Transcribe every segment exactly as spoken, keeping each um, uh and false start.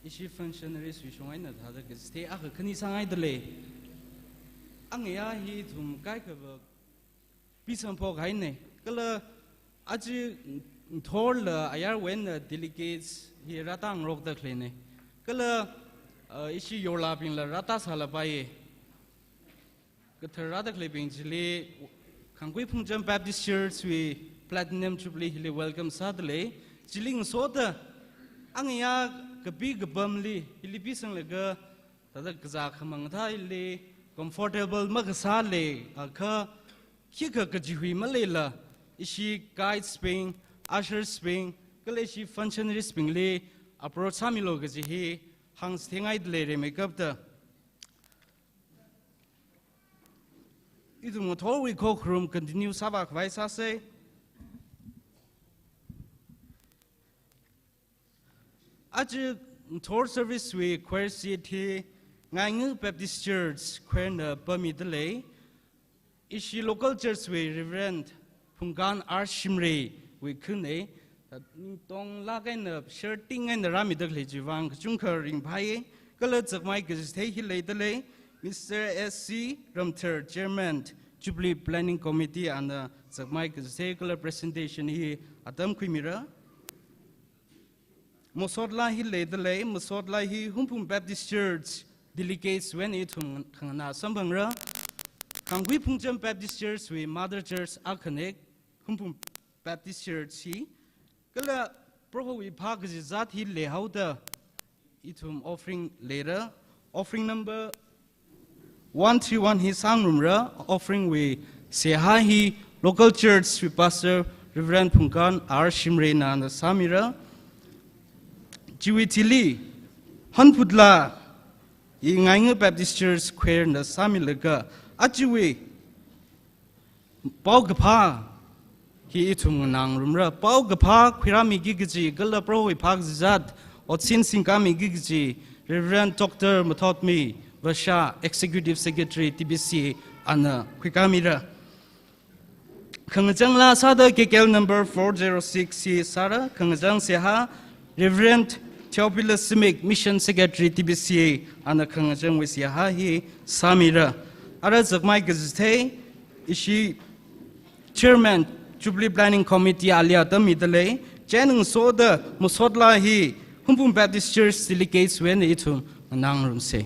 Ishi functionaries wui shong eina thāda kachithei akha khani sāngaidalei. Angayā hi ithum kaikhava pisangphok haina. Kala aja ngathorla ayarwui eina delegates hi rātāngarokda khaleina. Kala, uh, ishi yorlābingla rātāsālapaiya. Kathar rāda khaleibing chili Khangkhui Phungcham Baptist Church wui Platinum Jubilee hili welcome sādalei. Chili ngasoda angayā kapi kapamli hili pisanglaga thāda kazā khamang thā hili comfortable makasā leiakha, khikha kachihui maleila, ishi guides bing, ushers bing, kala ishi functionaries bingli approach sāmilu kaji hi hāngchitheingaidalei rimeikapta. Ithum ngathorwui khokharum continue sāvākhavai sāsa. Aja ngathor service wui choir seat hi Ngainga Baptist Church choir na pamidalei. Ishi local church wui Reverend Phungkan R Shimray wui khana. Ningtonglāk eina shirting eina rāmida khalei chiwui vang kachungkha ringphāya. Kala zakmai kachithei hi leidalei, Mister S C Ramthar, Chairman, Jubilee Planning Committee, ana zakmai kachithei kala presentation hi atam khuimira. Masotlā hi leidalei, masotlā hi Hungpung Baptist Church delegates wui eina ithum khanganā samphangra. Khangkhui Phungcham Baptist Church wui mother church akhana Hungpung Baptist Church hi. Kala Prohowui phā kazizat hi leihaoda ithum offering leira. Offering number one three one hi sāngarumra. Offering wui seihā hi local church wui pastor Reverend Phungkan R Shimray na na sāmira. Chiwui thili hanphut laa hi Ngainga Baptist Church choir na sāmilaga, ajawui paokaphā hi ithum nganāngarumra. Paokaphā khuirāmiki kaji kala Prohowui phā kazizat otsin singkāmiki kaji Reverend Doctor Mathotmi Vasha, Executive Secretary T B C, ana khuikāmira. Khangachang laa sāda K K L number four zero six hi sāra. Khangachang seihā Reverend Theophilus Simik, Mission Secretary T B C, ana khangachangwui seihā hi sāmira. Ara zakmai kachithei ishi Chairman, Jubilee Planning Committee ali atam midalei. Chieina ngasoda masotlā hi Hungpung Baptist Church delegates wui eina ithum nganāngarumsa.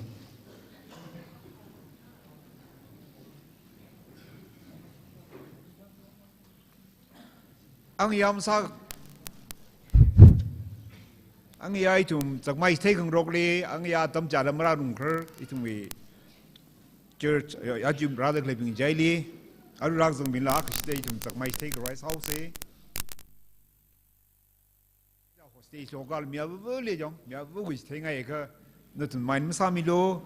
Angayā masā, angayā ithum zakmai chithei khangarokli, angayā atam chāda marārumkharar, ithumwui church, ya, ya jim rāda khaleibing chili, arui rākazangbingla kashida ithum zakmai chithei khavai sāhaosa. Stage lokal mi avāva̱li jong, mi avāva̱wui chitheingai kha, nathum mind masāmilu.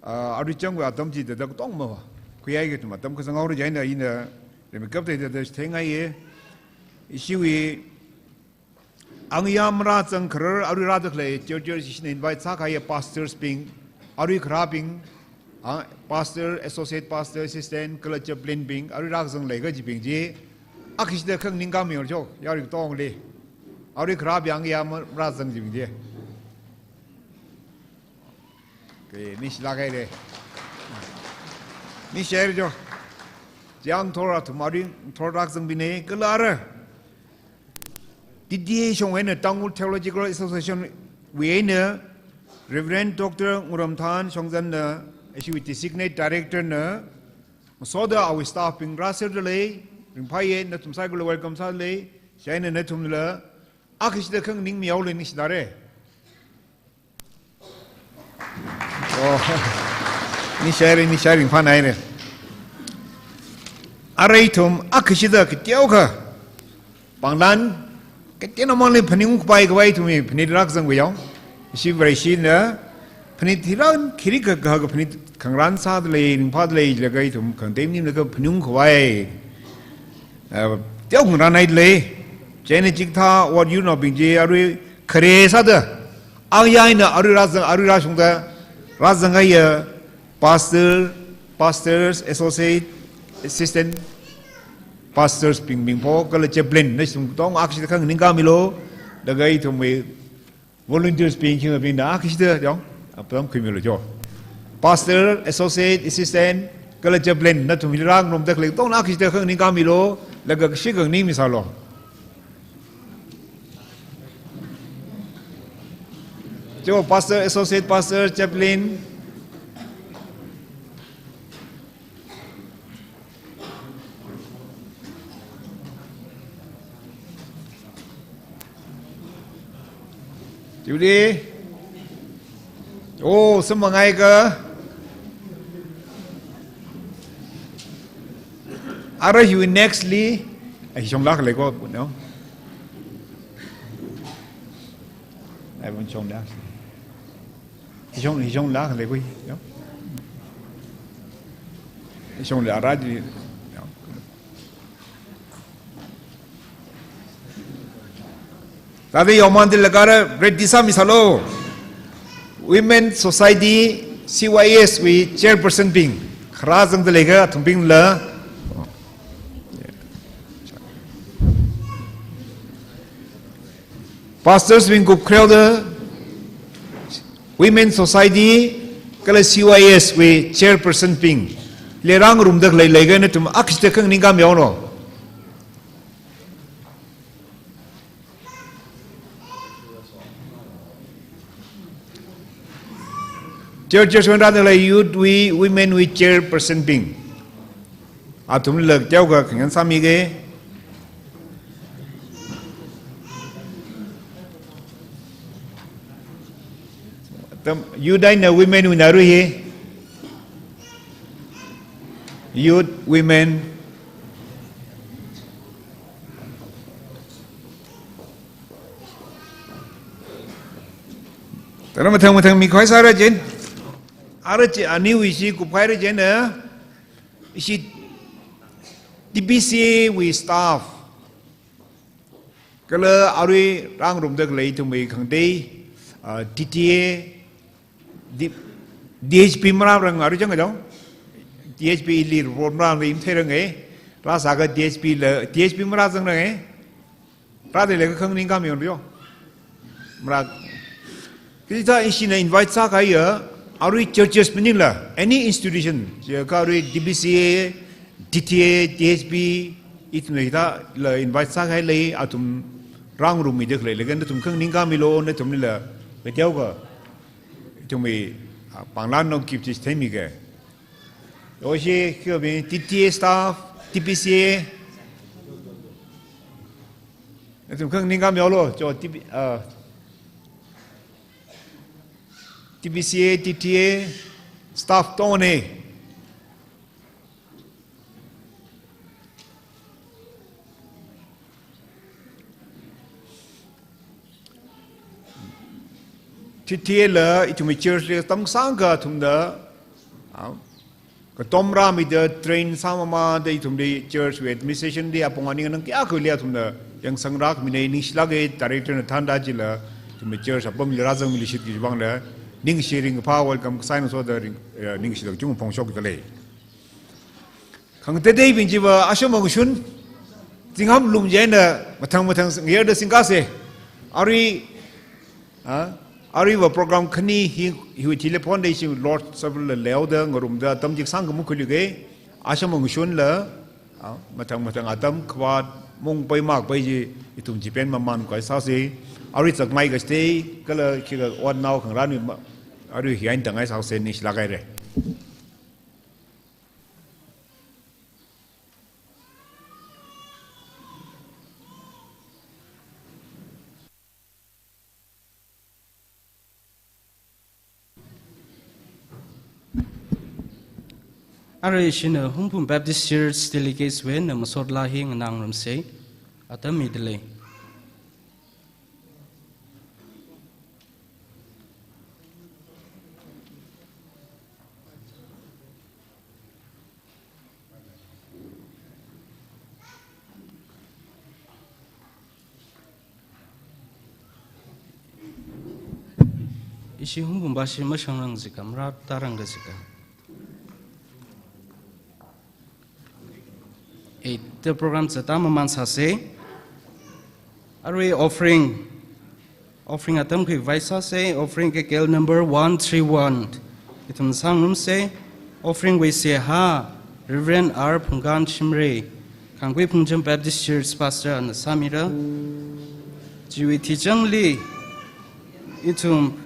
Ah, arui changwui atam chithāda katongma khuiya kathum atam kazang haora, chieina ina rimeikapta hithāda chitheingai. Ishiwui angayā marāzangkharar, arui rāda khalei church, church ishina invite sākahaiya pastors bing, arui kharābing, ah, pastor, associate pastor, assistant, kala chaplain bing, arui rākazang lei kajibing chi, akashida khanganingkāmilu chok, yarui katongli. Arui kharābing angayā ma-, marāzang jibing chi. Okay, ningshilāk haira. Ningshi haira chok. Chang thora thum arui thora rākazangbingna, kala ara T T A shongwui eina, Tangkhul Theological Association wui eina, Reverend Doctor Nguramthan Shongzan na, ishiwui Designate Director na, ngasoda awui staff bing rāserdalei, ringphāya, nathum saikorali welcome sādalei, chieina nathumla akashida khanganingmihaolu, ningshida lei. Oh. Ningshi haira, ningshi haira, ringphāna haira. Ara ithum akashida kateokha panglan, kateonao mangli phaningungkhavai khavai ithumwui phanit rākazangwui yong. Ishi Vareshina phanit hiran khiri kha, kha, kha phanit khangarān sādalei, ringphādalei jilaga ithum khangatei maninglaga phaningungkhavai, ah, teokha ngarānhaidalei. Chieina chikathā award yurnaobing chi arui khare sāda, angayā eina arui rāzang, arui rāshungda rāzanghaiya pastor, pastors, associate, assistant pastors bing, bingpho, kala chaplain, nathum katong akashida khanganingkāmilu, laga ithumwui Volunteers bing, khinga bingna, ah, kashida, yong, apam khuimilu jo. Pastor, associate, assistant, kala chaplain, nathum hili rāngarumda khalei katongna kashida khanganingkāmilu, laga kashi khanganingmi sālu. Jo, pastor, associate pastor, chaplain. Judy. Oh, sāmangaika. Ara hiwui next li. Ai, shongla khalei ko, no? Ai, bun shongla. Hishong, hishong la khalei kui, yo. Hishong la rāji, yo. Tadi yoman di lagara red disa misalo. Women Society C Y S wui chairperson bing. Kharā zangda leiga thumbing la. Pastors bing kup khareuda, Women Society, kala C Y S wui chairperson bing. Leirang rumda khalei leiga nathum akshita khanganingkāmi yonglo. Churches wui rāda khalei youth wui, women wui chairperson bing. Athumla teokha khanyan sāmige. Tam, youth eina women wui ngarui hi. Youth, women. Tara mathang mathang mikhui sāra jen. Ara chi aniwui chi kupkhaira jen, eh. Ishi T B C A wui staff. Kala arui rāngarumda khalei ithumwui khangatei, ah, T T A, D-, D H P marārang arui chang kajong. D H P ili report marāli matheirang e. Rāsāga D H P la, D H P marāzangrang e. Rāda leiga khanganingkāmi yongriyo. Mara. Kajitha ishina invite sākahaiya, arui churches maningla, any institution, chiakha arui T B C A, T T A, T H P, ithumna hithāla invite sākahai lei, athum rāngarummi da khalei leiga nathum khanganingkāmilu, nathumlila, kateokha, ithumwui, ah, pānglan nao kip chi theimige. Oshi, kyo bing, T T A staff, T B C A, nathum khanganingkāmi yonglo, jo, T B, ah, T B C A, T T A, staff tongna. T T A la ithumwui church li tamsangka athumna, ah, katom rāmida train sāmamāda ithumli church wui administration li apong aning anang kayākha li athumna yangsangrākhamina, ningshilāka, director na thānda chila ithumwui church apamli rāzangmilishit kajibangla ningshi ringkaphā welcome kasā eina soda ring, eh, ningshida kachung phongshokda lei. Khangateiteibing chiva asham ongshun, zingham lum eina mathang mathang ngayarda singkase. Arui, ah, aruiva program khani hi, hiwui telephone da ishi Lord Supper la leoda ngarumda atam chiksang kamu khuiluge, asham ongshunla, ah, mathang mathang atam khavāt mungpai makpai chi ithum chipān mamānkhui sāse, arui chakmai kastei, kala khikha ot nao khangarān ma, arui hi eina tangai sāse, ningshilāk haire. Arui ishina Hungpung Baptist Church delegates wui eina masot laa hi nganāngarumse, atam mida lei. Ishi Hungpung bashi mashangrang jikha, marātarang da jikha. Eh, the program zatda mamān sāse. Arui offering, offering atam khuikhavai sāsa, offering K K L number one three one. Ithum sāngarumsa, offering wui seihā, Reverend R Phungkan Shimray, Khangkhui Phungcham Baptist Church Pastor na sāmira. Chiwui thuichangli, ithum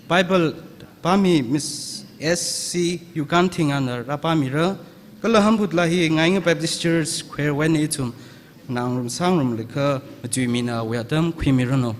Bible pāmi Miss S C Yukanthing ana rāpāmira, kala hambutla hi Ngainga Baptist Church Choir wui eina ithum nganāngarum sāngarumlaga matuimida awui atam khuimiranu.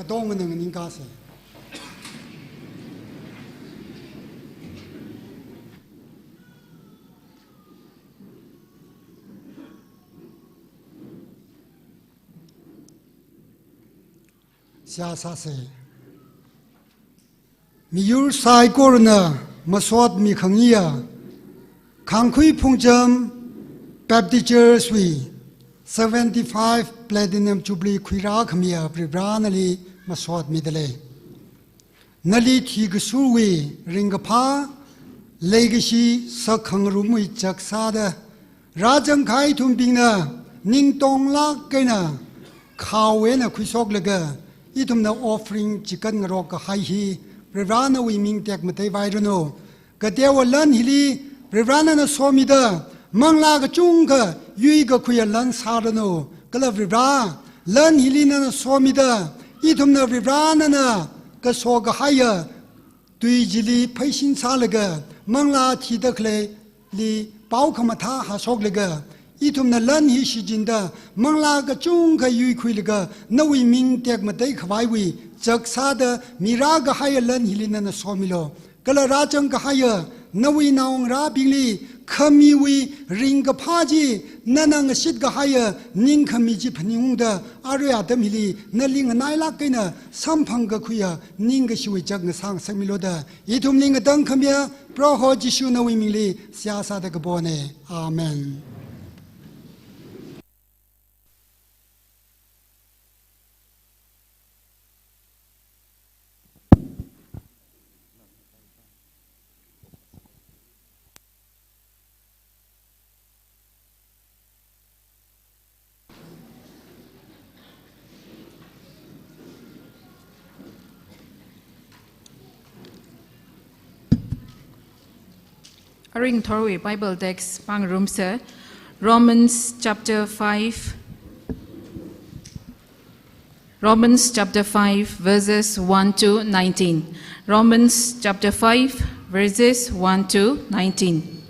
Katongana nganingkasa. Seihā sāsa. Miyur saikorana masotmi khangayi, Khangkhui Phungcham Baptist Church wui Seventy-five Platinum Jubilee khuirākhamiya Varivarā nali masotmida lei. Nali thikasurwui ringkaphā, leikashi sākhangarumwui chak sāda, rāzangkahai ithumbingna ningtonglāk eina khao eina khuishoklaga, ithumna offering chikan ngarok kahai hi Varivarā nawui ming tekmatei vairanu. Kateowa lan hili Varivarā nana somida, manglā kachungkha yuikakhuiya lan sāranu. Kala Varivarā, lan hili nana somida, ithumna Varivarā nana kaso kahaiya tui chili pheisin sālaga, manglā thida khaleili pao khamathā hāshoklaga, ithumna lan hi shichinda, manglā kachungkha yuikhuilaga, nawui ming tekmatei khavaiwui chak sāda mirākahaiya lan hili nana somilu. Kala rāzangkahaiya nawui naongarābingli khamiwui ringkaphā chi nana ngashitkahaiya ningkhami chi phaningungda, arui atam hili nali nganailāk eina samphang kakhuiya ningkashiwui chak ngasā ngasakmilu da, ithumli ngatangkhamiya Proho Jishu nawui mingli seihā sāda kapona. Amen. Aring thorwui Bible text pāngarumsa, Romans chapter five, Romans chapter five, verses one to nineteen. Romans chapter five, verses one to nineteen.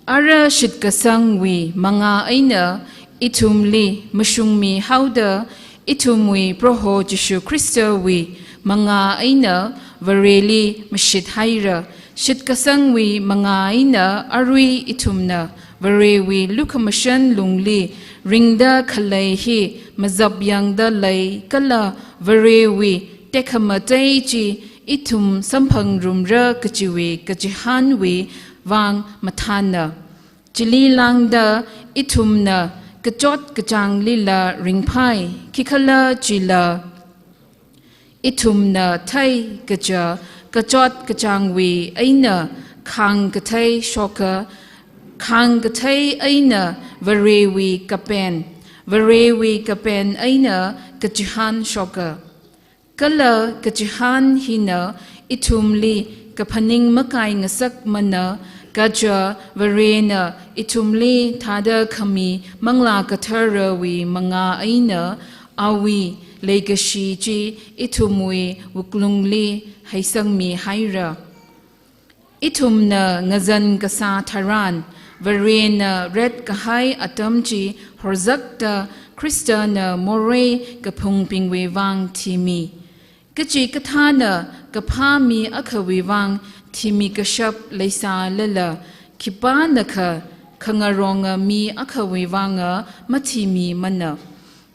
Ara shitkasangwui mangā eina ithumli mashungmi haoda, ithumwui Proho Jishu Khristawui mangā eina Vareli mashit haira. Shitkasangwui mangā eina arui ithumna Varewui lukhamashan lungli ringda khalei hi mazapyangda lei kala Varewui tekhamatei chi ithum samphangrumra kajiwui kachihānwui vang mathāna. Chili lāngda ithumna kachot kachānglila ringphai, khikhalajila ithumna thei kaja kachot kachāngwui eina khāngkathei shoka, khāngkathei eina Varewui kapen, Varewui kapen eina kachihān shoka. Kala kachihān hina ithumli kaphaning makai ngasakmana, kaja Varena ithumli thāda khami Manglā Katharawui mangā eina awui leikashi chi ithumwui wuklungli heisangmi haira. Ithumna ngazan kasā tharan, Varena retkahai atam chi horzakta Khristana morei kaphungbingwui vang thimi. Kachikathāna kaphā mi akhawui vang thimi kashap leisālala, khipānakha khangaronga mi akhawui vanga mathimimana.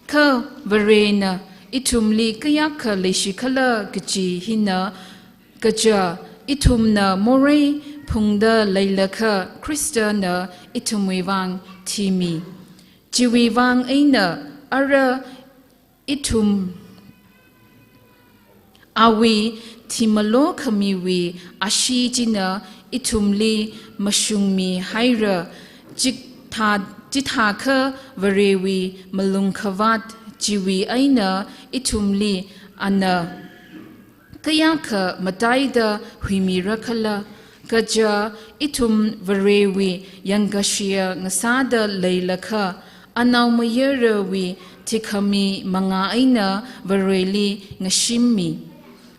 Kha Varena ithumli kayākha leishikhala kaji hina, kaja ithumna morei phungda leilakha Khristana ithumwui vang thimi. Chiwui vang eina ara ithum awui thimalo khamiwui ashee china ithumli mashungmi haira, chithā, chithākha Varewui malungkhavāt chiwui eina ithumli ana kayākha mataida huimirakhala, kaja ithum Varewui yangkashiya ngasāda leilakha, anaomayarawui thikhami mangā eina Vareli ngashimmi.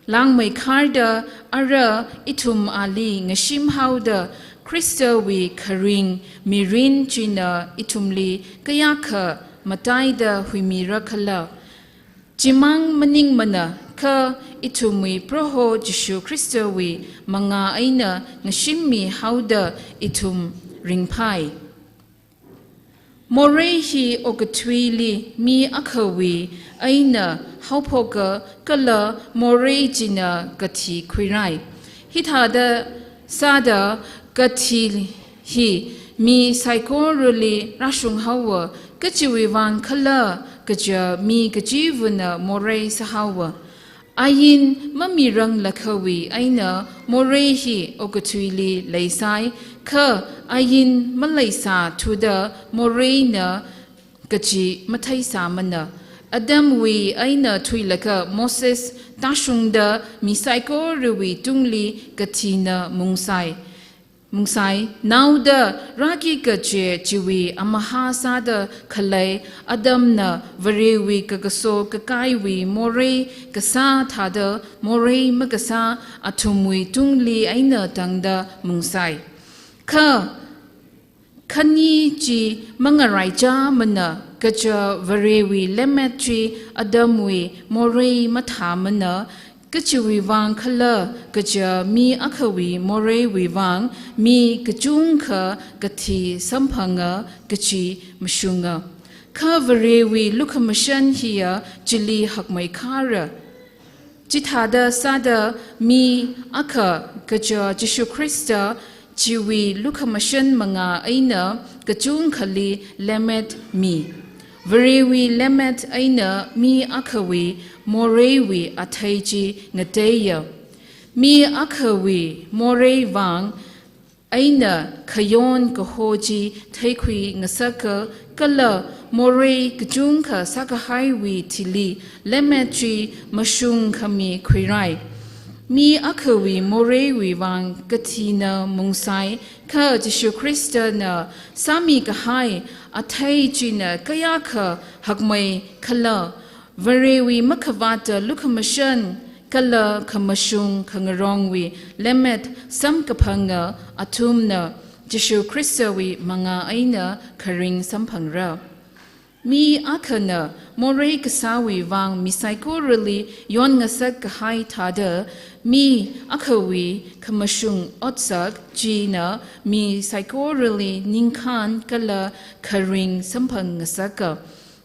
Langmeikharda ara ithum ali ngashimhaoda Khristawui kharing mirin china ithumli kayākha mataida huimirakhala. Chimang maningmana kha ithumwui Proho Jishu Khristawui mangā eina ngashimmi haoda ithum ringphai. Morei hi okathuili mi akhawui eina haophoka kala morei china kathi khuirai. Hithāda sāda kathi hi mi saikorali rāshung haowa, kachiwui vang khala kaja mi kachivana morei sāhaowa. Ain mamirang lakhawui eina morei hi okathuili leisai, kha ain maleisāthuda moreina kachi matheisāmana. Adamwui eina thuilaga Moses tāshungda mi saikorawui tungli kathina mungsai. Mungsai, naoda rāki kaje chiwui amahā sāda khalei Adamna Varewui kakaso kakaiwui morei kasā thāda morei makasā athumwui tungli eina tangda mungsai. Kha khani chi mangaraichāmana, kaja Varewui lemmet chi Adamwui morei mathāmana, kachiwui vang khala kaja mi akhawui moreiwui vang mi kachungkha kathi samphanga kachi mashunga. Kha Varewui lukhamashan hiya chili hakmeikhara. Chithāda sāda mi akha kaja Jishu Khrista chiwui lukhamashan manga eina kachungkhali lemmet mi. Varewui lemmet eina mi akhawui moreiwui athei chi ngateiya. Mi akhawui morei vang eina khayon kaho chi theikhui ngasaka, kala morei kachungkha sākahaiwui thili lemmet chi mashung khami khuirai. Mi akhawui moreiwui vang kathina mungsai, kha Jishu Khristana sāmikahai athei china kayākha hakmei khala, Varewui makhavāta lukhamashan kala khamashung khangarongwui lemmet samkaphanga athumna Jishu Khristawui manga eina kharing samphangra. Mi akhana morei kasāwui vang mi saikorali yonngasak kahai thāda, mi akhawui khamashung otsak china mi saikorali ningkhān kala kharing samphang ngasaka.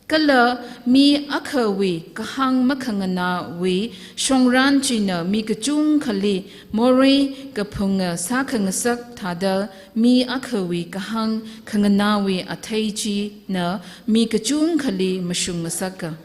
Kala mi akhawui kahāng makhanganāwui shongran china mi kachungkhali morei kaphunga sākhangasak thāda, mi akhawui kahāng khanganāwui athei china mi kachungkhali mashung ngasaka.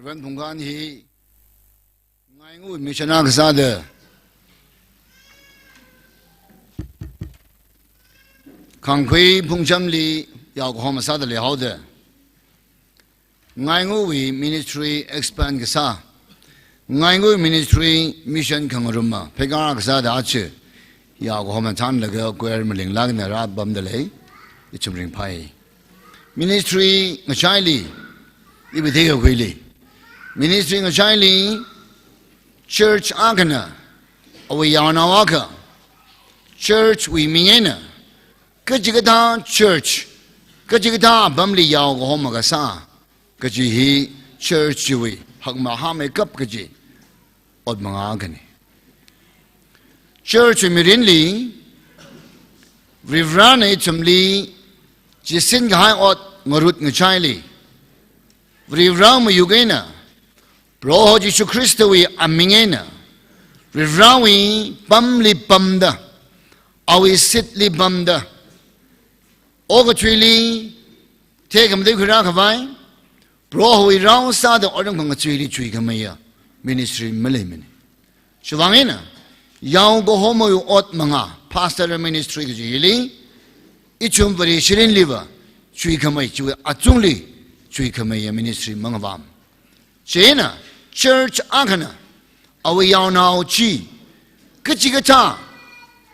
Ran phungkhan hi Ngaingu mission akha sāda, Khangkhui Phungchamli yaokahoma sāda leihaoda, Ngainguwui ministry expand kasā, Ngaingu ministry mission khangaruma phekar kasāda aja yaokahoma thanlaga choir malinglākna rāpamda lei, ithum ringphai. Ministry ngachaili, iwui theikakhuili, ministry ngachaili, church akhana, awui yaonao akha, church wui ming eina, kachikathā church, kachikathā apamli yaokahoma kasā kaji hi church chiwui hakmahāmeikap kaji ot manga akhana. Church mirinli, Varivarana ithumli chisin kahai ot ngarut ngachaili, Varivara mayuk eina, Proho Jishu Khristawui aming eina, Varivarawui pamli pamda, awui seat li pamda, okathuili theikhamatei khuirākhavai, Prohowui rao sāda otram khangachuili chuikhameiya ministry maleimana. Chiwuivang eina, yaokahomawui ot manga, pastor ministry kaji hili, ithum Vareshirinliva chuikhamei, chiwui achungli chuikhameiya ministry mangavām. Chieina, church akhana, awui yaonao chi, kachikathā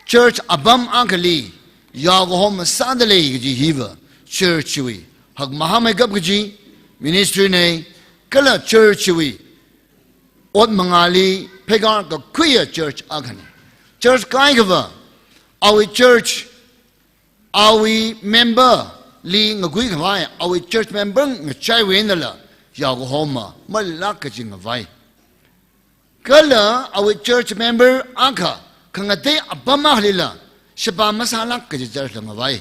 church apam akhali yaokahoma sāda lei kaji hiva, church chiwui hakmahāmeikap kaji ministry na, kala church chiwui ot mangali phekar kakhuiya church akhana. Church kaikhava, awui church, awui member li ngakuikhavai, awui church member ngachaiwui einala yaokahoma malāk kaji ngavai. Kala awui church member akha khangatei apam akhalila sheba masālāk kaji church la ngavai.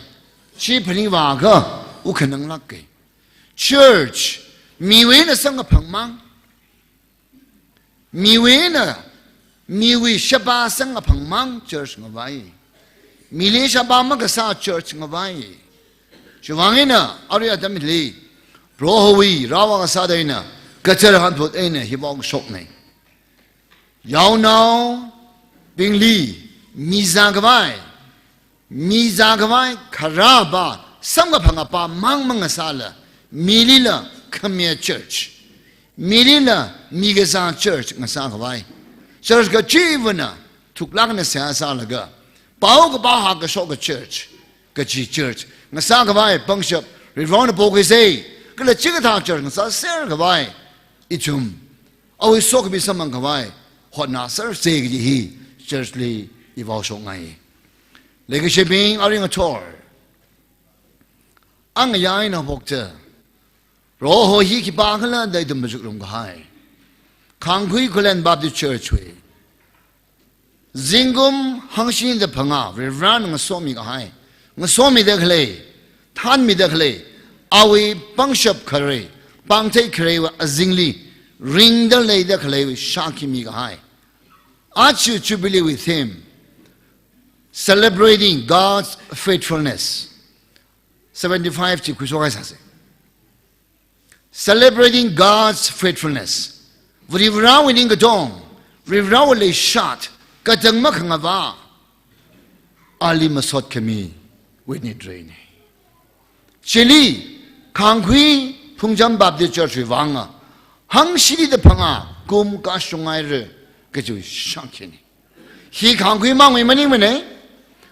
Chi phaningvākha, wukhananglāka. Church, miwui eina samkaphangmang. Miwui eina, miwui sheba samkaphangmang church ngavai. Mili sheba makasā church ngavai. Chiwuivang eina, arui atam hili, Prohowui rao akha sāda ina, kachar hanphut eina hi vāshokna. Yaonaobingli, mi zākhavai, mi zākhavai kharā pa, samkaphang apamang mangasāla, milila khamiya church, milila mi kasā church ngasākhavai. Church kachivana thuklākna seihā sālaga, pao kapao hākashoka church, kachi church ngasākhavai pangshap Varivarana pokhuisa, kala chikathā church ngasāserkhavai ithum awui sokhami samphangkhavai hotnāsersa kaji hi church li i vāshokngai. Leikashibing, arui ngathor, angayā eina haophokta, Proho hi khipākhala da ithum machukrumkahai, Khangkhui Khullen Baptist Church wui zingkum hangshini da phangā Varivarana ngasomikahai, ngasomida khalei, thanmida khalei, awui pangshap kharei, pāngthei khareiwui azingli ringda leida khaleiwui shākhi mikahai. Aja Jubilee wui theme, Celebrating God's Faithfulness. Seventy-five chi khuishokhai sāsa. Celebrating God's faithfulness. Varivarawui ning katong, Varivarawui leishat, katang makhangavā, ali masot khamiwui nit reina. Chili, Khangkhui Phungcham Baptist Church wui vanga, hangshini da phangā kum kashungngaira kaji shākhina. Hi Khangkhui mangwui maningmana,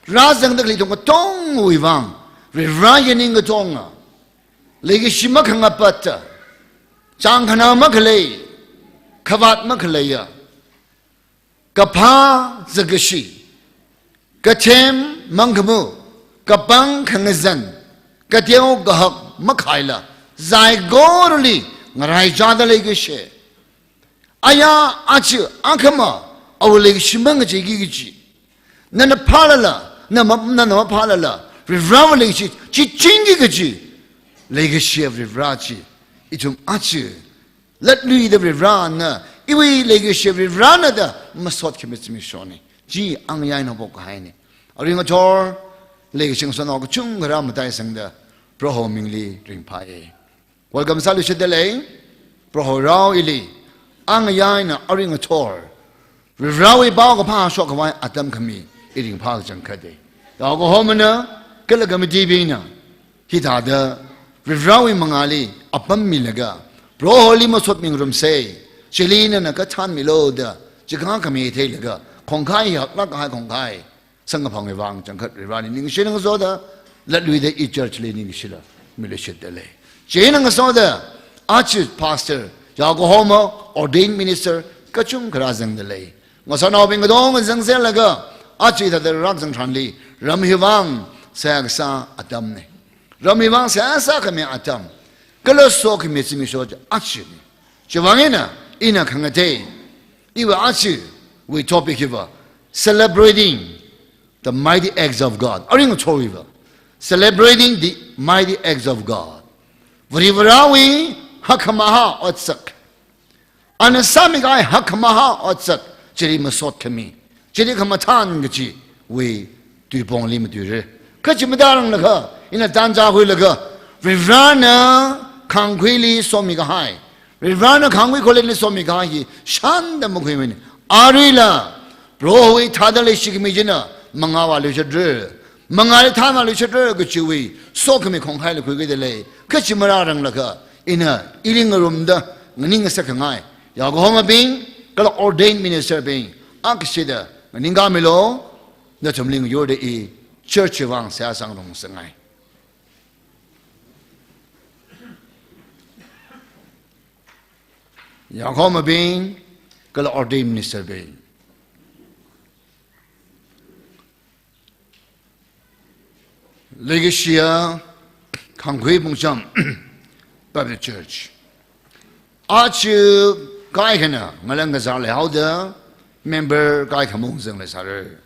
rāzangda khalei thong katongwui vang, Varivarawui ning katonga, leikashi makhangapatta, chāng khanā makhalei, khavāt makhaleiya, kaphā zakashi, kathem mangkhamu, kapang khangazan, kateo kahak makhaila, zaikorali ngaraichāda leikashi. Aya aja akhama awui leikashi mangacheiki kaji. Nana phālala, na ma-, nana maphālala, Varivarawui leikashi chichinki kaji. Leikashiya Varivara chi ithum aja latluida Varivarana, iwui leikashiya Varivarana da masot khami zimikshona. Chi angayā eina haophok kahaina. Arui ngathor, leikashi ngasotnao kachungkha rāmataisangda, Proho mingli ringphāya. Welcome sāluishitda lei. Proho rao ili, angayā eina aring athor, Varivarawui paokaphā shokkhavai atam khami i ringphā kachangkhat e. Yaokahomana, kala committee bingna, hithāda Varivarawui mangāli apam milaga, Proholi masot mingarumsa, chili nana kathānmilu da, chikha khami theilaga, khongkhai haklāk kahai khongkhai, samkaphangwui vang kachangkhat Varivarali ningshina ngasoda, latluida i church li ningshila, miluishitda lei. Chieina ngasoda, aja pastor, yaokahoma, ordained minister, kachungkha rāzangda lei. Ngasānaobing katonga zangserlaga, aja hithāda rākazang tharanli, ram hi vang, seihā kasā atamna. Ram hi vang seihā sākhami atam. Kala sokhami zimiksho chi ajana. Chiwui vang eina, ina khangatei, iwui ajawui topic hiva, celebrating the mighty acts of God. Aring athorwuiva, celebrating the mighty acts of God. Varivarawui hakkhamahā otsak, ana sāmikahai hakkhamahā otsak, chili masot khami, chili khamathān kachiwui tuipongli matuira. Kha chi matāranglakha, ina tanzā khuilaga, Varivarana khangkhuili somikahai, Varivarana khangkhui kholenli somikahai hi shānda makhuimana. Aruila, Prohowui thāda leishikhami china, mangāvā luishitra, mangāli thānvā luishitra kachiwui, sokhami khongkhaili khuikida lei. Kha chi marāranglakha, ina ili ngarumda, nganing ngasakkhangai, yaokahomabing, kala ordained minister bing, akashida, nganingkāmilu, nathumli ngayurda i, church vang seihā sāngarumngasakngai. Yaokahomabing, kala ordained minister bing. Leikashiya Khangkhui Phungcham Baptist Church. Aja kaikhana ngalang kazā leihaoda member kaikha maungzang leisāra.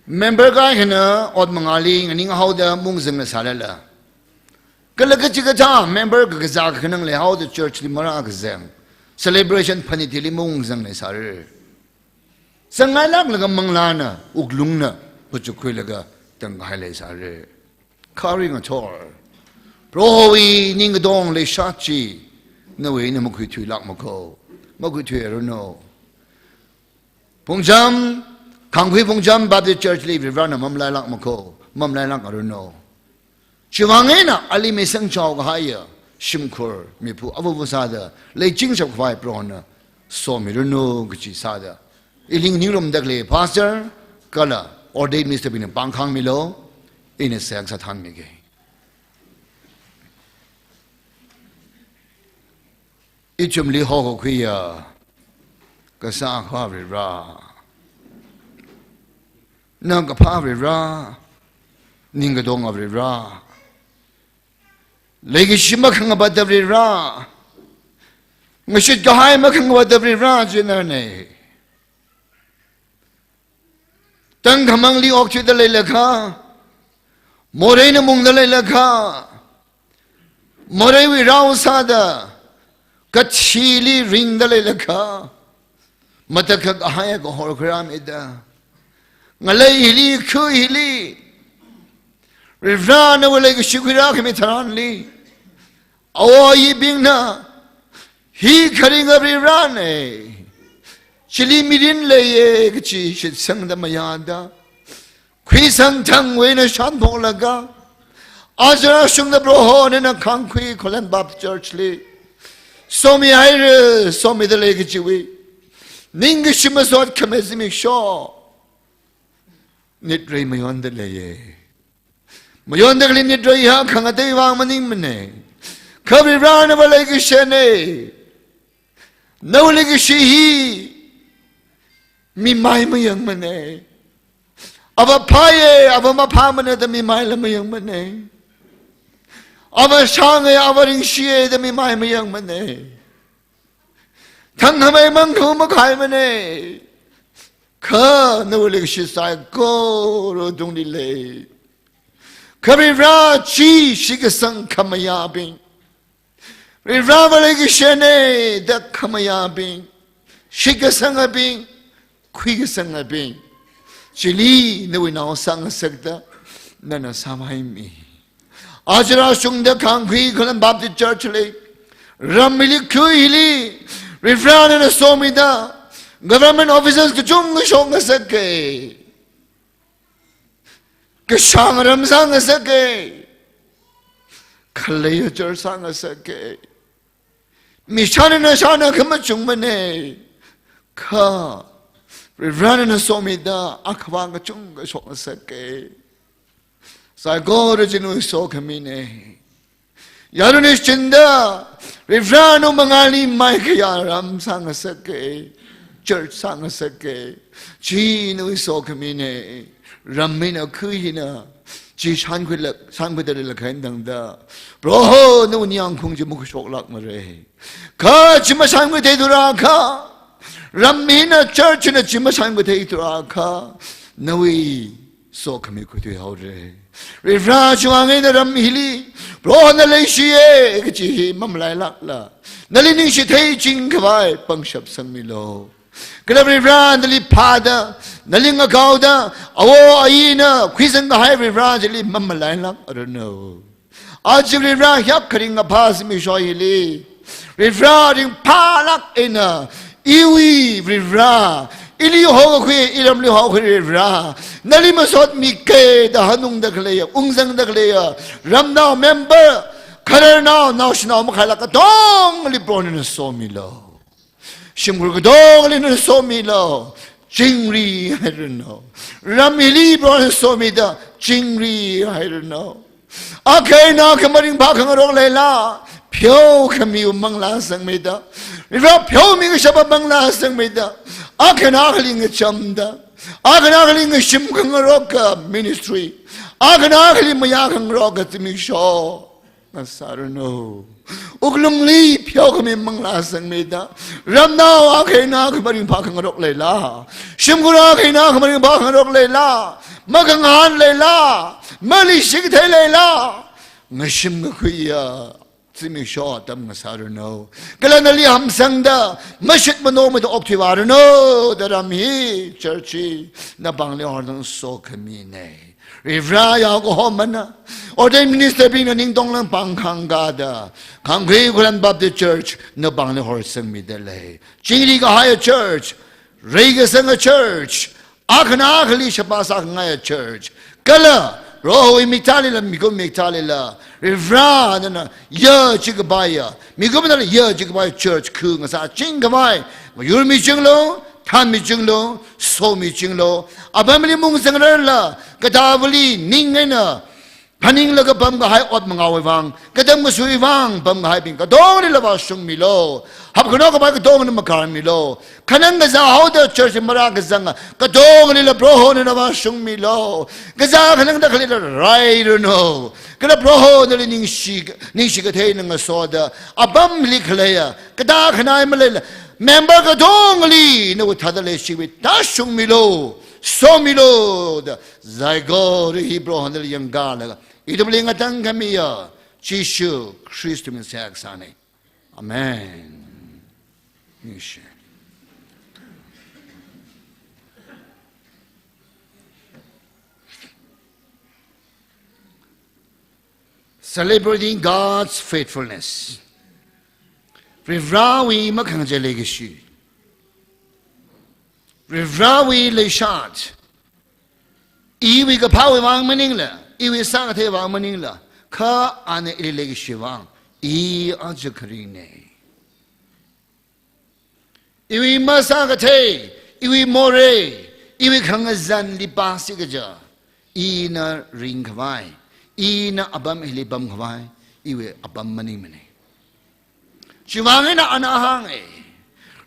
Member kaikhana ot mangāli nganinghaoda maungzang leisālala, kala kachikathā member kakazā kakhanang leihaoda church li marākazang, celebration phanit hili maungzang leisāra. Zangngailāklaga manglāna, wuklungna, huchuk khuilaga tangkahai leisāra. Kha aring athor, Prohowui ningkadong leishat chi, nawui eina makhuithuilākmakho, makhuithuiranu. Phungcham, Khangkhui Phungcham Baptist Church li Varivarana mamalailākmakho, mamalailākaranu. Chiwui vang eina ali misang chaokahaiya shimkhur miphu ava ava sāda leichingshap khavai Prohona somiranu kachi sāda, ili nganingrumda khalei pastor kala ordained minister bingna pāngkhāngmilu, ina seihā kasā thānmige. Ithumli hokakhuiya kasā akhava Varivara, nang kaphā Varivara, ningkadonga Varivara, leikashi makhangapatta Varivara, ngashit kahai makhangapatta Varivara chi nana. Tangkhamangli okthuida leilakha, moreina mungda leilakha, moreiwui rao sāda kathili ringda leilakha, matakhak ahai kahor khuirāmida, ngalei hili, khu hili, Varivara nawui leikashi khuirākhami tharanli, awo ayibingna, hi kharinga Varivarana, chili mirin leiya kachi shitsangda mayāda, khuisang thangwui eina shānphoklaga, aja rāshungda Proho nana Khangkhui Khullen Baptist Church li somihaira, somida lei kachiwui ningkashi masot khami zimiksho, nitrei mayonda leiya. Mayonda khalei nitrei ha khangatei vang maningmana. Kha Varivara nava leikashina. Nawui leikashi hi mimai mayangmana. Ava phāya, ava maphāmana da mimaila mayangmana. Ava shānga, ava ringshiya da mimai mayangmana. Thangkhamei mangkhu makhaimana. Kha nawui leikashi saikora tungli lei. Kha Varivara chi shitkasang khamayābing, Varivarava leikashina da khamayābing, shitkasangabing, khuikasangabing, chili nawui nao sāngasakta, nana sāmhaimi. Aja rāshungda Khangkhui Khullen Baptist Church li Ram hili, khui hili, Varivarā nana somida, government officers kachungkha shokngasaka. Kashāng ram sāngasaka. Khaleiya church sāngasaka. Mishana nashana khamachungmana. Kha Varivarā nana somida, akhavā kachungkha shokngasaka. Saikora chi nawui sokhamina. Yarui ningchinda, Varivarā nawui mangāli maikhayā ram sāngasaka, church sāngasaka, chi nawui sokhamina, ram hina, khui hina, chi shānkhuilāk, shānkhuidalei khain tangda, Proho nawui ningyāng khaung chi makhuishoklākmara. Kha chi mashānkhuitheithurakha, ram hina, church hina chi mashānkhuitheithurakha, nawui sokhami khuithuihaora. Varivarā chiwui vang eina ram hili, Proho nana leishiya kachi hi mamalailākla, nali ningshi theiching khavai pangshap sangmilu. Kala Varivarā nali phāda, nali ngakaoda, awo ayina khuisang kahai Varivarā chili mamalailākranu. Aja Varivarā hiyākha ringkaphā zimiksho hili, Varivarā ringphālāk eina, iwui Varivarā, ili hokakhui, iramli hokakhui Varivarā, nali masotmika da hanungda khaleiya, ungzangda khaleiya ramnao member, khararnao, naoshinao makhailāk katongli Proho nana somilu. Shimkhur katongli nana somilu, chingri hairanu. Ram hili Proho nana somida, chingri hairanu. Akha eina akha maringphā khangarok leila, pheokhamiwui manglā sangmida, Varivarā pheomi kashapa manglā sangmida, akha eina akhali ngachamda, akha eina akhali ngashim khangaroka ministry, akha eina akhali mayā khangaroka zimiksho ngasāranu. Wuklungli pheokhami manglā sangmida, ramnao akha eina akha maringphā khangarok leila, shimkhur akha eina akha maringphā khangarok leila, makhangahān leila, maleishikathei leila, ngashim ngakhuiya zimiksho atam ngasāranu. Kala nali hamsangda, mashit manomada okthuivāranu, da ram hi, church hi, napāngli horda sokhamina. Varivarā yao kahomana, ordained minister bingna ningtonglang pāng khangkāda, Khangkhui Khullen Baptist Church napāngli horsangmidalei. Chingri kahaiya church, reikasanga church, akha eina akhali shapa sākhangaiya church, kala Prohowui miktālila, mikumo miktālila, Varivarā nana yāchikapaiya, mikumona yāchikapaiya church khu ngasāching khavai, mayurmichinglu, thānmichinglu, somichinglu, apamli mungzangrarla, katāvali ning eina phaninglaga pamkahai ot mangaowui vang, katam kasuiwui vang pamkahaibing katonglila vāshungmilu. Hapkhanao kapai katongna makarmilu. Khanang kazā haoda church marākazanga katonglila Proho nana vāshungmilu. Kazā khanangda khalila rairanu. Kala Proho nali ningshi, ningshikathei eina ngasoda, apamli khaleiya, katā khanai maleila, member katongli nawui thāda leishiwui tāshungmilu, somilu da, saikora hi Proho nali yangkalaga, ithumli ngatangkhamiya Jishu Khristawui mingli seihā kasāna. Amen. Ningshi. Celebrating God's faithfulness. Varivarāwui makhangachei leikashi. Varivarāwui leishat. Iwui kaphāwui vang maningla, iwui sākathei vang maningla, kha ana ili leikashiwui vang, i aja kharingna. Iwui masākathei, iwui morei, iwui khangazanli pāsi kaja, ina ringkhavai, ina apam hili pamkhavai, iwui apam maningmana. Chiwui vang eina ana hānga,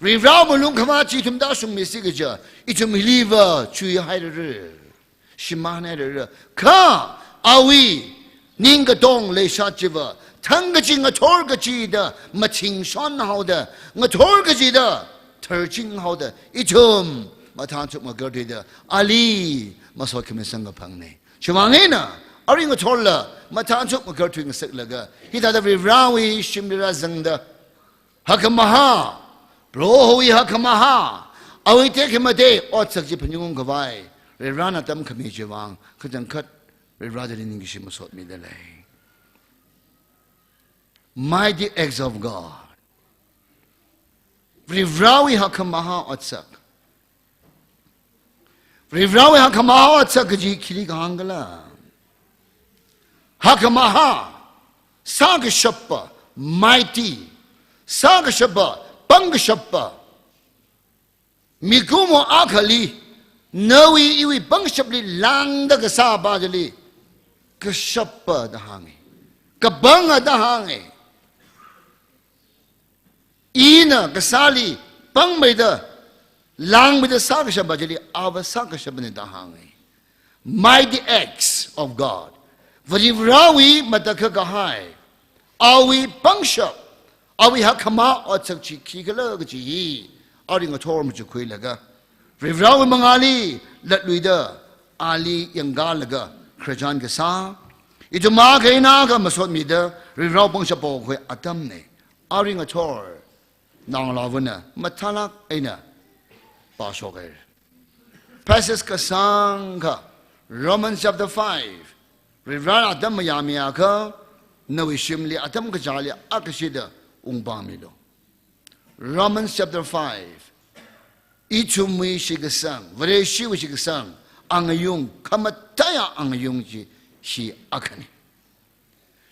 Varivarā malung khavāt chi ithum tāshungmisi kaja, ithum hiliva chuihairara, shimānhairara. Kha awui ning katong leishat chiva, thangkachee ngathor kachida, mathingshon haoda, ngathor kachida, tharching haoda, ithum mathānchuk makarthuida, ali masot khami samkaphangna. Chiwui vang eina, arui ngathorla, mathānchuk makarthui ngasaklaga, hithāda Varivarāwui shimli rāzangda, hakkhamahā, Prohowui hakkhamahā, awui tekhamatei otsak chi phaningungkhavai, Varivarāna tamkhami chiwui vang, kachangkhat Varivarā chili ningkashi masotmidalei. Mighty acts of God. Varivarāwui hakkhamahā otsak. Varivarāwui hakkhamahā otsak kaji khili kahāng khala? Hakkhamahā, sākashappa, mighty, sākashappa, pangkashappa. Mikumo akhali, nawui iwui pangshapli lāngda kasāpa chili kashappa da hānga. Kapanga da hānga. Ina kasāli pangmeida, lāngmeida sākashappa chili ava sākashapna da hānga. Mighty acts of God. Varivarāwui matakhak kahai, awui pangshap, awui hakkhamahā otsak chi khikhala kaji hi arui ngathor machukhuilaga, Varivarāwui mangāli latluida, ali yangkalaga khararchan kasā, ithum akha eina akha masotmida Varivarāwui pangshap pokhui atamna. Arui ngathor naongalāvana mathālāk eina pāshokhaira. Passage kasāngkha, Romans chapter five. Varivarāna atam mayāmiakha, nawui shimli atam kachāli akhashida ungpamilo. Romans chapter five. Ithumwui shitkasang, Vareshiwui shitkasang, angayung, khamataiya angayung chi hi akhana.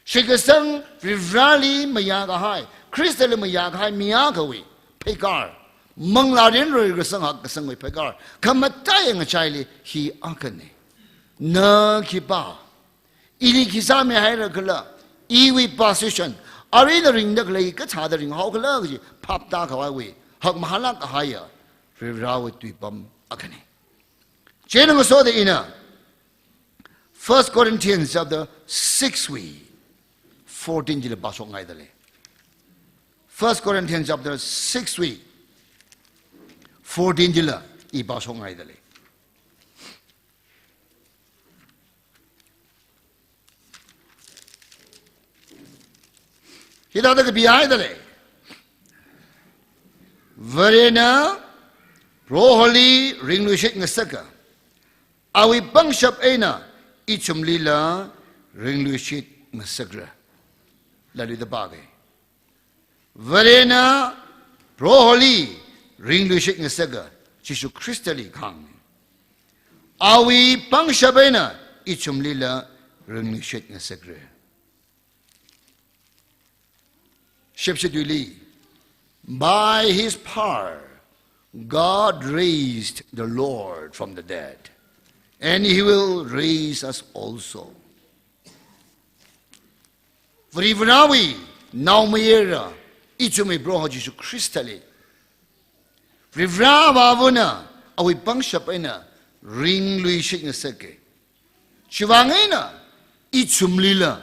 Shitkasang Varivarāli mayākahai, Khristali mayākahai mi akhawui pheikar, manglā rinroi kasang hakkasangwui pheikar, khamataiya ngachaili hi akhana. Na khipā, ili khi sāmihaira khala, iwui position, arui ina ringda khalei kathāda ringhao khala kaji phaptākhavaiwui hakmahālāk kahaiya Varivarāwui tuipam akhana. Chieina ngasoda ina First Corinthians chapter six wui fourteen chili pāshokngaidalei. First Corinthians chapter six wui fourteen chila i pāshokngaidalei. Hithāda kapihaidalei. Varena Proholi ringluishit ngasaka, awui pangshap eina ithumlila ringluishit ngasakra. Latluida pāga. Varena Proholi ringluishit ngasaka, Jishu Khristali kahāng. Awui pangshap eina ithumlila ringluishit ngasakra. Shepshi tuili, by his power, God raised the Lord from the dead, and he will raise us also. Varivarāwui naomayara, ithumwui Proho Jishu Khristali Varivarā Avāvana awui pangshap eina ringluishit ngasaka. Chiwui vang eina ithumlila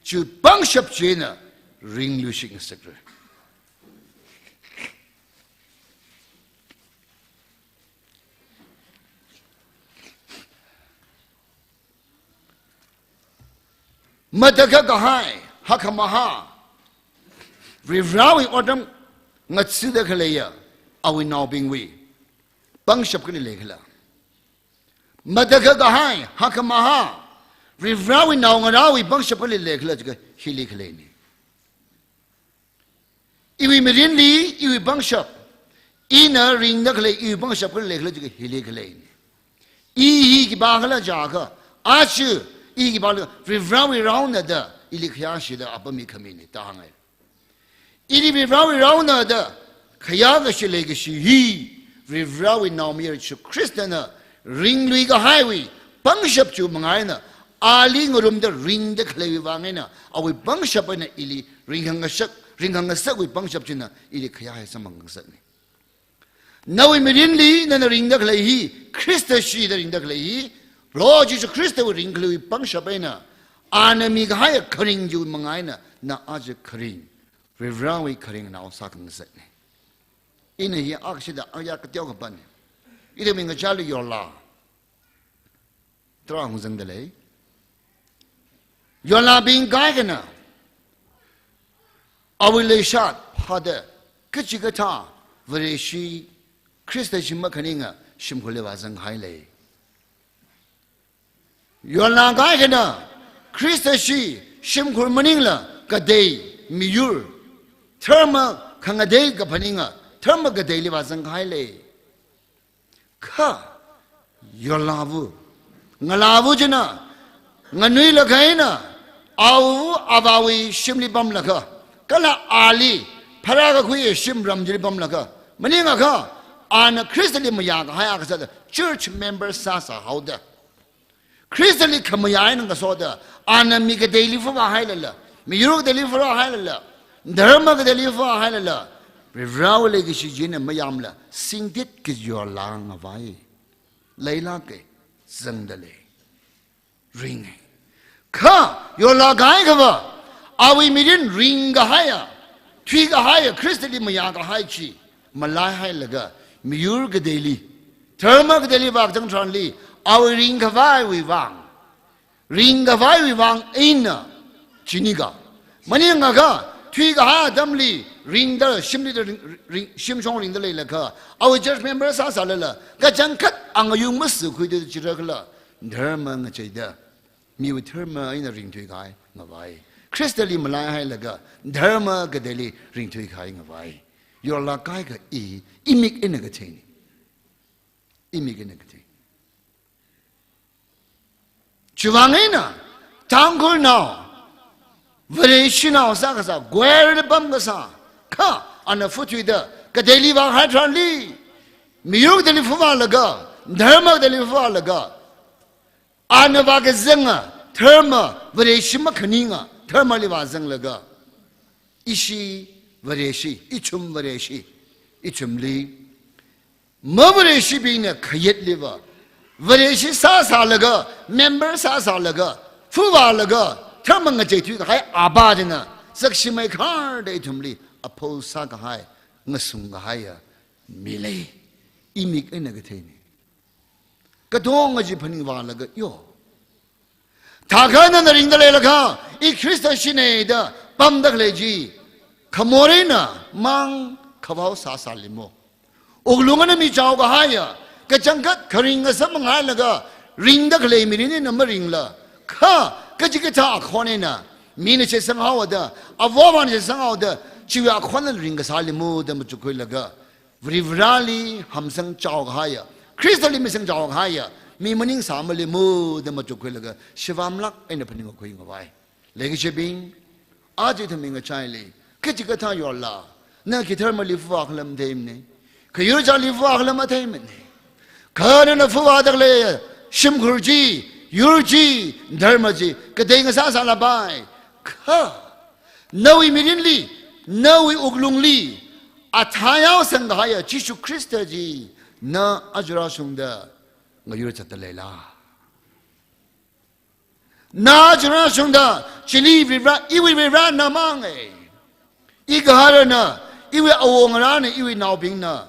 chiwui pangshap china ringluishit ngasakra. Matakhak kahai, hakkhamahā, Varivarāwui otram ngathada khaleiya awui naobingwui pangshap kali leikhala? Matakhak kahai, hakkhamahā, Varivarāwui naongarāwui pangshap kali leikhala jiakha hili khaleina. Iwui mirinli, iwui pangshap, ina ringda khalei iwui pangshap kali leikhala jiakha hili khaleina. I hi khipākhala jiakha, aja, i khipākhala, Varivarāwui raona da ili khayāshida apam mikhamina da hānga. Ili Varivarāwui raona da khayākashi leikashi hi, Varivarāwui naomayara Jishu Khristana ringluikahaiwui pangshap chiwui manga eina, ali ngarumda ringda khaleiwui vang eina, awui pangshap eina ili ringkhangasak, ringkhangasakwui pangshap china ili khayāhai samphang ngasakna. Nawui mirinli nana ringda khalei hi, Khrista shida ringda khalei hi, Proho Jishu Khristawui ringkhaleiwui pangshap eina, ana mikahaiya kharing chiwui manga eina, na aja kharing, Varivarāwui kharingnao sākhangasakna. Ina hi akshida aya kateokha pāna. Ithumwui ngachāli yorla tarā hongzangdalei. Yorlabing kaikhana awui leishat phāda kachikathā Vareshi Khrista shim makhaninga shimkhurli vāzanghailei. Yorla kaikhana Khrista shi shimkhur maningla katei miyur, dharma khangatei kaphaninga Dharma kateili vāzangkahai lei. Kha, yorlāva, ngalāva china, nganuilakha eina, awuva avāwui shimli pamlaga, kala ali, pharākakhui shimram chili pamlaga, maningakha, ana Khristali mayākahai akha sāda, church member sāsāhaoda. Khristali khamayā eina ngasoda, ana mi kateili vāvāhailala, miyur kateili vāvāhailala, dharma kateili vāvāhailala, Varivarāwui leikashi china mayāmla, singtit kayorlā ngavai. Leilāka, zangda lei. Ringa. Kha, yorlākahai akhava, awui mirin ringkahaiya, thuikahaiya, Khristali mayākahai chi, malaihailaga, miyur kateili, dharma kateili vāzang tharanli, awui ringkhavaiwui vang, ringkhavaiwui vang eina, chini kha. Maningakha, thuikahai atamli, ringda, shimli da ring, ring, shimshong ringda leilakha, awui church member sāsālala, kachangkhat angayung masikhuida chira khala, dharma ngacheida, miwui dharma eina ringthuikahai ngavai. Khristali malaihailaga, dharma kateili ringthuikahai ngavai. Yorlākahai kha i, imik eina katheina. Imik eina kathei. Chiwuivang eina, Tangkhulnao, Vareshinao sākasā, gwerda pamkasā, kha, ana phuthuida, kateili vāhai tharanli, miyur kateili vāvālaga, dharma kateili vāvālaga, ana vākazanga, dharma, Vareshi makhaninga, dharmali vāzanglaga, ishi Vareshi, ithum Vareshi, ithumli, mavareshibingna khayatliva, Vareshi sāsālaga, member sāsālaga, vāvālaga, dharma ngacheithuikahai aba china, sakshimei kharda ithumli, apho sākahai, ngasungkahaiya, mi lei, imik eina katheina. Katonga chi phaningvālaga yo. Thākha nana ringda leilakha, i Khrista shina da pamda khalei chi, khamor eina mang khavao sāsālimo. Wuklung eina mi chaokahaiya, kachangkhat kharing ngasā mangailaga, ringda khalei mirin eina maringla, kha, kachikathā akhon eina, mina shitsanghaoda, avāvana shitsanghaoda, chiwui akhonna ringkasālimo da machukkhuilaga, Varivarāli hamsang chaokahaiya, Khristali misang chaokahaiya, mi maningsā malimo da machukkhuilaga, shivamlāk eina phaningkakhui ngavai. Leikashibing, aja ithum ngachaili, kachikathā yorla, na khi dharmali vāvā khala matheimana, khayur chali vāvā khala matheimana. Kha nana vāvāda khalei, shimkhur chi, yur chi, dharma chi, katei ngasāsālapai. Kha, nawui mirinli, nawui wuklungli, athā yaosangkahaiya Jishu Khrista chi, na aja rāshungda ngayur zatda leila? Na aja rāshungda, chili Varivarā, iwui Varivarā na manga. Igaharana, iwui awongarāna, iwui naobingna,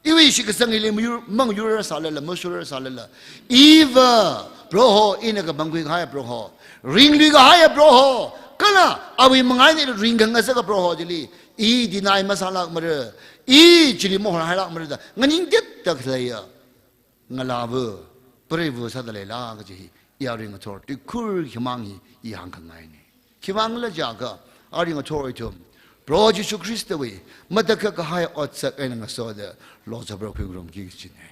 iwui shitkasang hili mayur, mangayur sālala, mashur sālala, iva Proho, ina kapangkhui kahaiya Proho, ringluikahaiya Proho, kala awui mangā eina ringkhangasak Proho chili, i deny masālākmara, i chili mahorhailākmara da nganingtitda khaleiya ngalāva, preiva sāda leila kaji hi, i arui ngathor tuikhur himang hi i hāngkhangaina. Khivangkhala jiakha, arui ngathor ithum Proho Jishu Khristawui matakhak kahai otsak eina ngasoda, lo chapra khuingarumki kajina.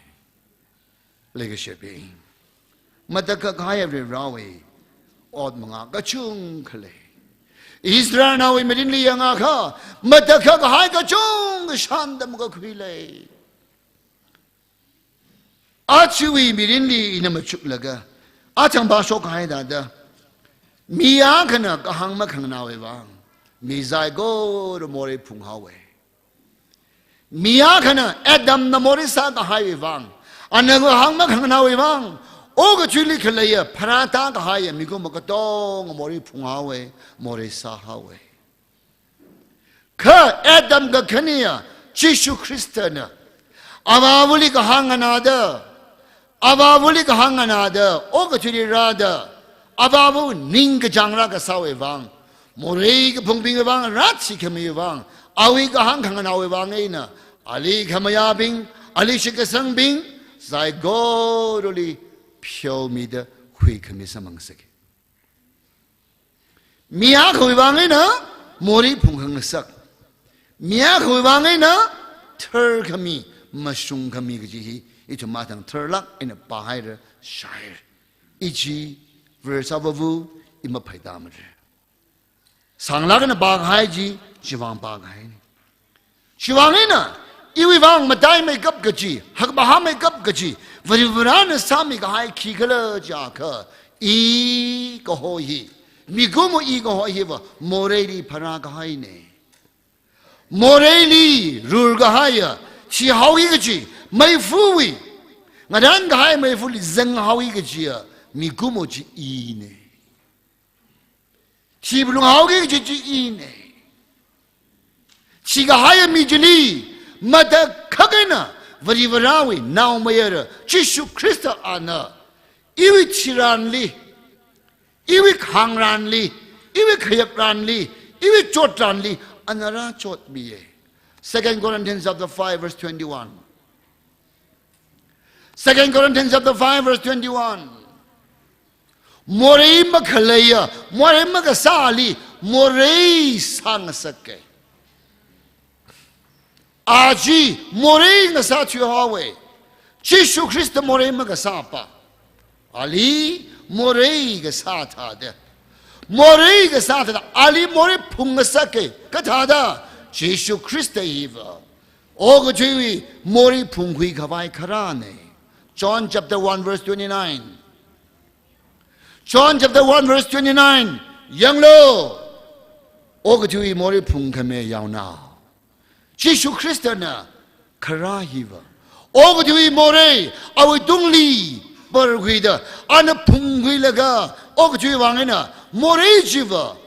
Leikashibing, matakhak kahai Varivarāwui ot mangā kachungkha lei. Israelnaowui mirinli yangakha, matakhak kahai kachungkha shānda makakhui lei. Ajawui mirinli ina machuklaga, achang ba shokkahai thāda, mi akhana kahāng makhanganaowui vang, mi saikora morei phunghaowa. Mi akhana Adamna morei sākahaiwui vang, ana kahāng makhanganaowui vang, okathuili khaleiya pharāda kahaiya mikumo katonga morei phunghaowa, morei sāhaowa. Kha Adam kakhaniya Jishu Khristana, Avāvali kahāng nganāda, Avāvali kahāng nganāda, okathuili rāda, Avāva ningkachāng rākasāwui vang, morei kaphungbingwui vang, rāthikhamiwui vang, awui kahāng khanganaowui vang eina, ali khamayābing, ali shitkasangbing, saikorali pheomida huikhami sāmang sāki. Mi akhawui vang eina morei phungkhangasak. Mi akhawui vang eina tharkhami, mashungkhami kaji hi, ithum mathang tharlāk eina pāhaira, shāhaira. I chi, verse avāva, i maphaitāmara. Sānglāk eina pākahai chi, chiwuivang pākahaina. Chiwuivang eina, iwui vang mataimeikap kaji, hakmahāmeikap kaji, Varivarana sāmikahai khikhala jiakha, i kaho hi, mikumo i kaho hiva, moreili pharākahaina. Moreili rurkahaiya, thihaoki kaji, meifuwui, ngarānkahai meifuli zanghaoki kajiya, mikumo chi ina. Thiphalunghaoki kaji chi ina. Thikahaiya mi chili, matakhak eina, Varivarawui naomayara, Jishu Khrista ana, iwui thiranli, iwui khāngranli, iwui khayakranli, iwui chotranli, ana rāchotmiya. Second Corinthians chapter five verse twenty-one. Second Corinthians chapter five verse twenty-one. Morei makhaleiya, morei makasāli, morei sāngasaka. A chi morei ngasā thuihaowa. Jishu Khrista morei makasāpa. Ali morei kasā thāda. Morei kasā thāda. Ali morei phungngasaka. Kathāda? Jishu Khrista hiva, okathuiwui morei phungkhuikhavai kharāna. John chapter one verse twenty-nine. John chapter one verse twenty-nine. Yanglu. Okathuiwui morei phungkhami yaonao. Jishu Khristana kharā hiva. Okathuiwui morei awui tungli parkhuida, ana phungkhuilaga, okathuiwui vang eina, morei chiva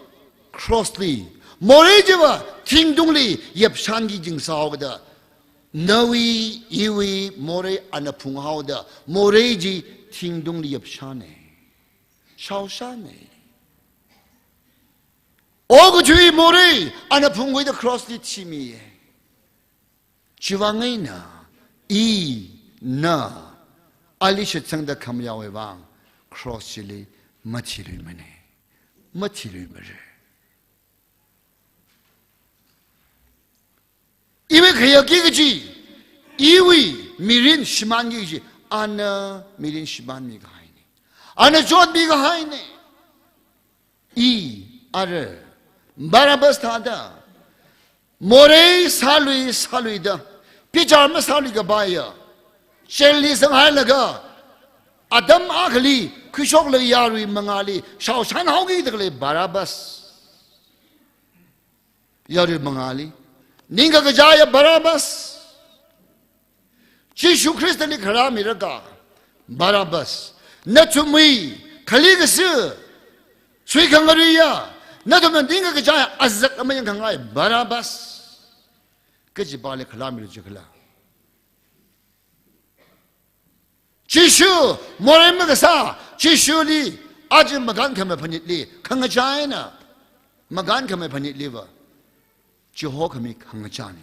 cross li, morei chiva thingtungli yapshanki jingsāhaokida, nawui, iwui morei ana phunghaoda, morei chi thingtungli yapshana. Shaoshana. Okathuiwui morei ana phungkhuida cross li thimiya. Chiwuivang eina, i, na, ali shitsangda khamayaowui vang, cross chili mathiluimana. Mathiluimara. Iwui khayakki kaji, iwui mirin shimānki kaji, ana mirin shimānmikahaina. Ana chotmikahaina. I, ara, Barabbas thāda, morei sālui sāluida, bichar masāluikapaiya, jail li zanghailaga, atam akhali khuishoklaga yarui mangāli shaoshanhaokida khalei Barabbas. Yarui mangāli. Ningkakachaiya Barabbas. Jishu Khristali kharāmiraka, Barabbas. Nathumwui khali kashi, suikhangaruiya, nathumna ningkakachaiya azak amayang khangai Barabbas. Kachipāli kharāmilu jikhala? Jishu, morei makasā, Jishuli, aja makānkhamei phanitli, khangachā eina, makānkhamei phanitliva, chihokhami khangachāna.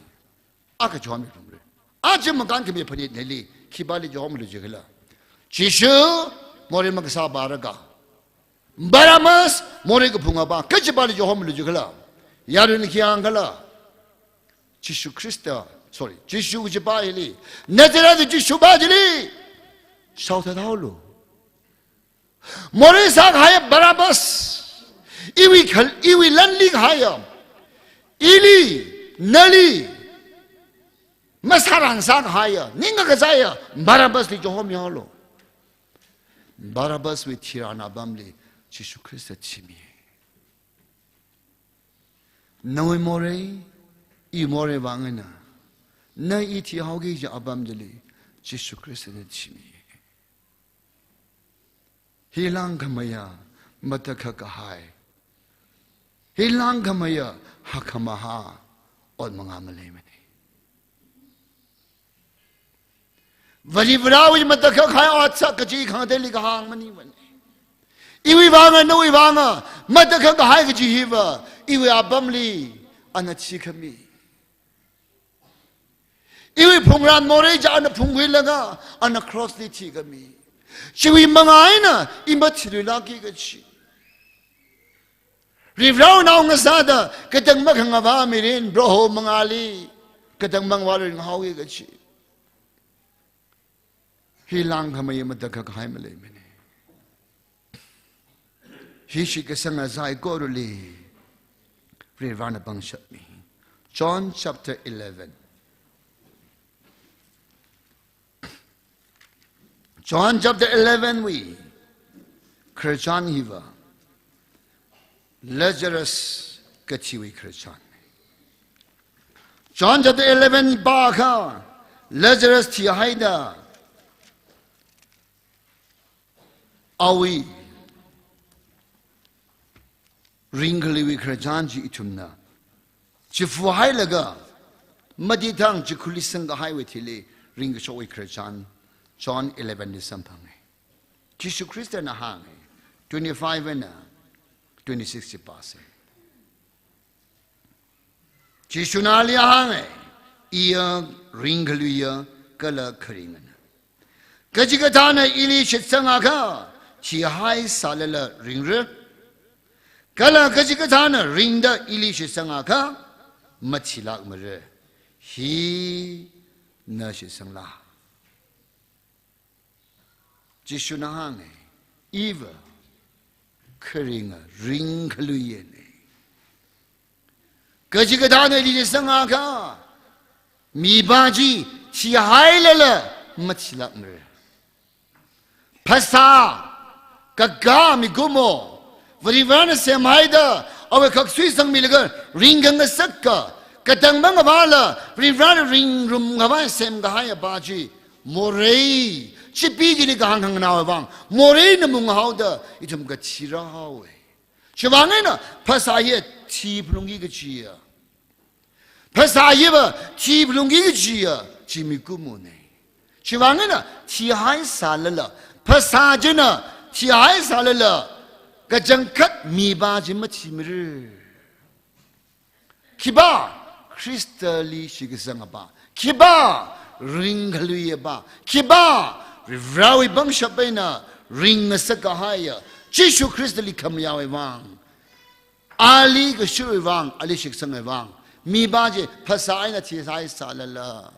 Akha chihomi phungre. Aja makānkhamei phanit neli, khipāli chihomilu jikhala? Jishu, morei makasāpa rāka. Barabbas, morei kaphungapa, kachipāli chihomilu jikhala? Yaruina khi hāngkhala? Jishu Khrista, sorry, Jishu kajipa hili, Nazareth Jishupa chili shaothathaolu. Morei sākahaiya Barabbas, iwui khal-, iwui lanli kahaiya, ili, nali, masāran sākahaiya, ningkakachaiya Barabbasli chihomihaolu. Barabbaswui thiran apamli Jishu Khrista thimi. Nawui morei, iwui morei vang eina, na i thihaoki kaji apam chili, Jishu Khristana thimi. Hi langkhameiya matakhak kahai, hi langkhameiya hakkhamahā ot mangā maleimana. Varivarawui matakhak kahai otsak kaji khangateili kahāng maningmana. Iwui vanga, nawui vanga, matakhak kahai kaji hiva, iwui apamli ana thikhami. Iwui phungran morei chi ana phungkhuilaga, ana cross li thikhami. Chiwui manga eina, i mathiluilāki kaji. Varivarawui nao ngasāda, katang makhangavā mirin, Proho mangāli Katang mang vāla ringhaoki kachi. Hi langkhamei matakhak hai maleimana. Hi shitkasanga saikorali Varivarana pangshap mi. John chapter eleven. John chapter eleven wui khararchan hiva Lazarus kathiwui khararchan. John chapter eleven pākha Lazarus thihaida awui ringkhaluiwui khararchan chi ithumna chifu hailaga, mati thang chikhurli sangkahaiwui thili ringkashokwui khararchan John eleven li samphanga. Jishu Khristana hānga, twenty-five eina twenty-six chi pāsa. Jishuna ali hānga, iya ringkhaluiya kala kharingana. Kachikathāna ili shitsangakha, thihai sālala ringra. Kala kachikathāna ringda ili shitsangakha, mathilākmara. Hi na shitsangla? Jishuna hānga, iva kharinga ringkhaluiyana. Kachikathāna ili shitsangakha, mipā chi thihailala mathilākmara. Phasā, kaka mikumo, Varivarana semhaida, awui khaksui sangmilaga ringkhangasaka, katang mangavāla Varivarana ringrumkhavai semkahai apā chi, morei, chipee chili kahāng khanganāwui vang moreina munghaoda ithum kathi rāhaowa. Chiwuivang eina phasā hi thiphalungki kachiya. Phasā hiva thiphalungki kachiya, chi mikumona. Chiwuivang eina thihai sālala, phasā china thihai sālala, kachangkhat mipā chi mathimara. Khipā Khristali shitkasanga pā, khipā ringkhaluiya pā, khipā Varivarawui pangshap eina ringngasakahaiya, Jishu Khristali khamayāwui vang, ali kashurawui vang, ali shitkasangawui vang, mipā chi phasā eina thihai sālala,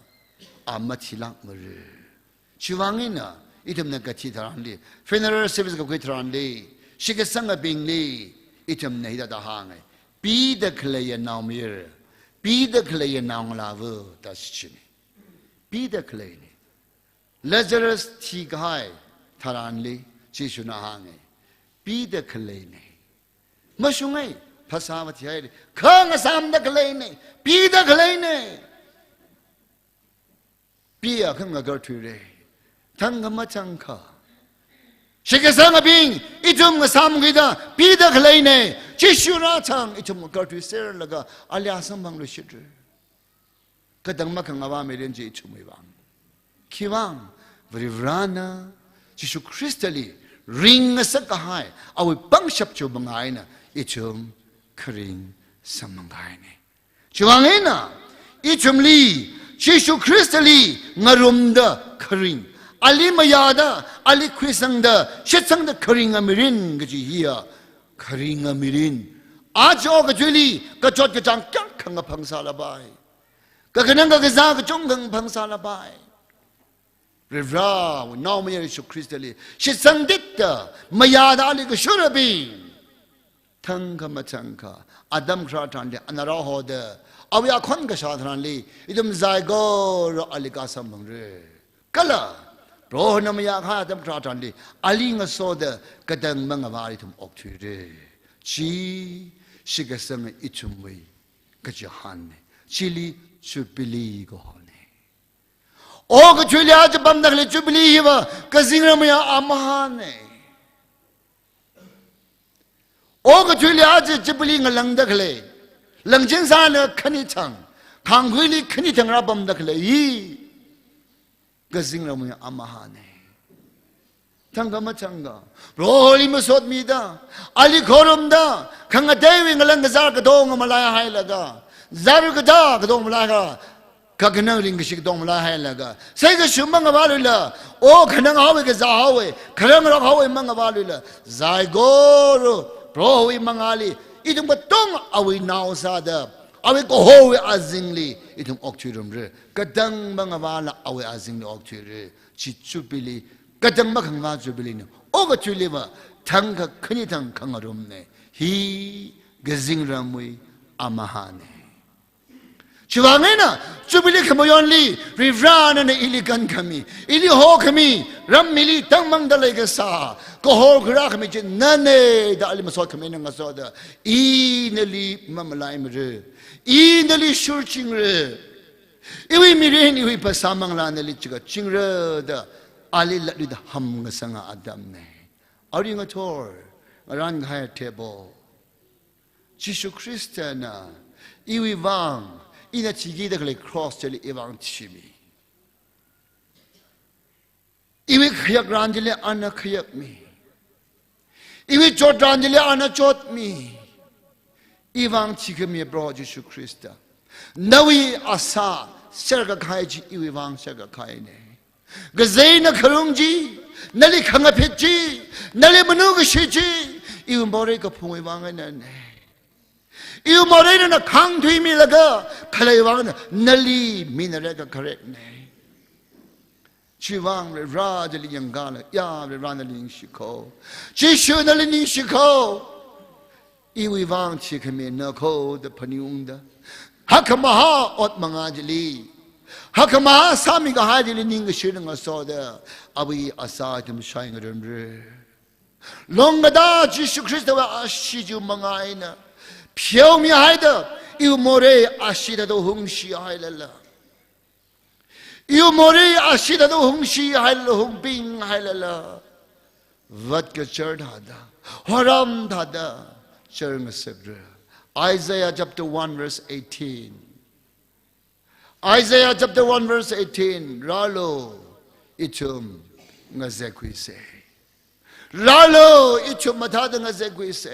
a mathilākmara. Chiwuivang eina ithumna kathi tharanli, funeral service kakhui tharanli, shitkasangabingli ithumna hithāda hānga, pida khaleiya naomayara, pida khaleiya naongalāva da shichina. Pida khaleina. Lazarus thikahai tharanli Jishuna hānga, pida khaleina. Mashunga, phasāva thihaira, kha ngasāmda khaleina, pida khaleina. Piakha ngakarthuira. Thangkha mathangkha, shitkasangabing, ithum ngasāmkida pida khaleina, Jishu rāthang ithum ngakarthuiserlaga ali samphangluishitra. Katang makhangavā mirin chi ithumwui vang. Khiwuivang, Varivarana Jishu Khristali ringngasakahai awui pangshap chiwui manga eina ithum kharing samphangkahaina. Chiwuivang eina, ithumli Jishu Khristali ngarumda kharing, ali mayāda, ali khuisangda, shitsangda kharinga mirin kaji hiya, kharinga mirin. Aja okathuili kachot kachāng kayākha ngaphang sālapai. Kakhanang kakazā kachungkha ngaphang sālapai. Varivarawui naomayara Jishu Khristali shitsangtitda mayāda ali kashurabing, thangkha mathangkha atam kharā tharanli ana rāhoda, awui akhon kashā tharanli ithum saikora ali kasamphangra. Kala Prohona mayākahai atam kharā tharanli ali ngasoda katang mangavāli ithum okthuira. Chi shitkasanga ithumwui kachihānna. Chili Jubilee kahona. Okathuili aja pamda khalei Jubilee hiva kazingram mayā amahana. Okathuili aja Jubilee ngalāngda khalei, langchin sāna khani thang, khangkhuili khani thang rāpamda khalei hi kazingram mayā amahana. Thangkha mathangkha, Proholi masotmida, ali khorumda, khangateiwui ngalāng kazār katonga malaihailaga, zār kathā katonga malaihailaga, kakhanang ringkashi katonga malaihailaga, saikashung mangavāluila, o khanang haowa kazā haowa, kharangrok haowa mangavāluila, saikora Prohowui mangāli ithum katonga awui nao sāda, Awui kahorwui azingli ithum okthuirumra. Katang mangavāla awui azingli okthuira. Chi Jubilee, katang makhangavā Jubilee na. Okathuiliva thangkha khani thang khangarumna. Hi kazingramwui amahāna. Chiwuivang eina, Jubilee khamayonli, Varivarā nana ili kankhami, ili hokhami, rammili tangmangda leikasā, kahor kharā khami chi nana da ali masot khami eina ngasoda, i nali mamalaimara, i nali shurchingra, iwui mirin, iwui phasā manglā nali chikatchingra da, ali latluida hamngasanga atamna. Arui ngathor, ngarān kahai table. Jishu Khristana iwui vang, ina thikida khalei cross chili iwui vang thimi. Iwui khayakran chili ana khayakmi. Iwui chotran chili ana chotmi. Iwui vang thikhami Proho Jishu Khrista. Nawui asā serkakahai chi iwui vang serkakahaina. Kazeina kharung chi, nali khangaphit chi, nali manukashi chi, iwui morei kaphungwui vang einana. Iwui morei nana khangthuimilaga, khalei vang eina, nali mina rekakharekna. Chiwuivang Varivarā chili yangkhala, ya Varivarā nali ningshikho. Jishu nali ningshikho. Iwui vang thikhami na kho da phaningungda. Hakkhamahā ot manga chili. Hakkhamahā sāmikahai chili ningkashi ngasoda. Awui asā ithum shaingarumra. Longkada Jishu Khristawui ashee chi manga eina. Pheomihaida, iwui morei ashee thāda hungshihailala. Iwui morei ashee thāda hungshihailala, hungpinghailala. Vat kachar thāda, horam thāda, char ngasakra. Isaiah chapter one verse eighteen. Isaiah chapter one verse eighteen. Rālu, ithum ngazekkhuisa. Rālu, ithum mathāda ngazekkhuisa.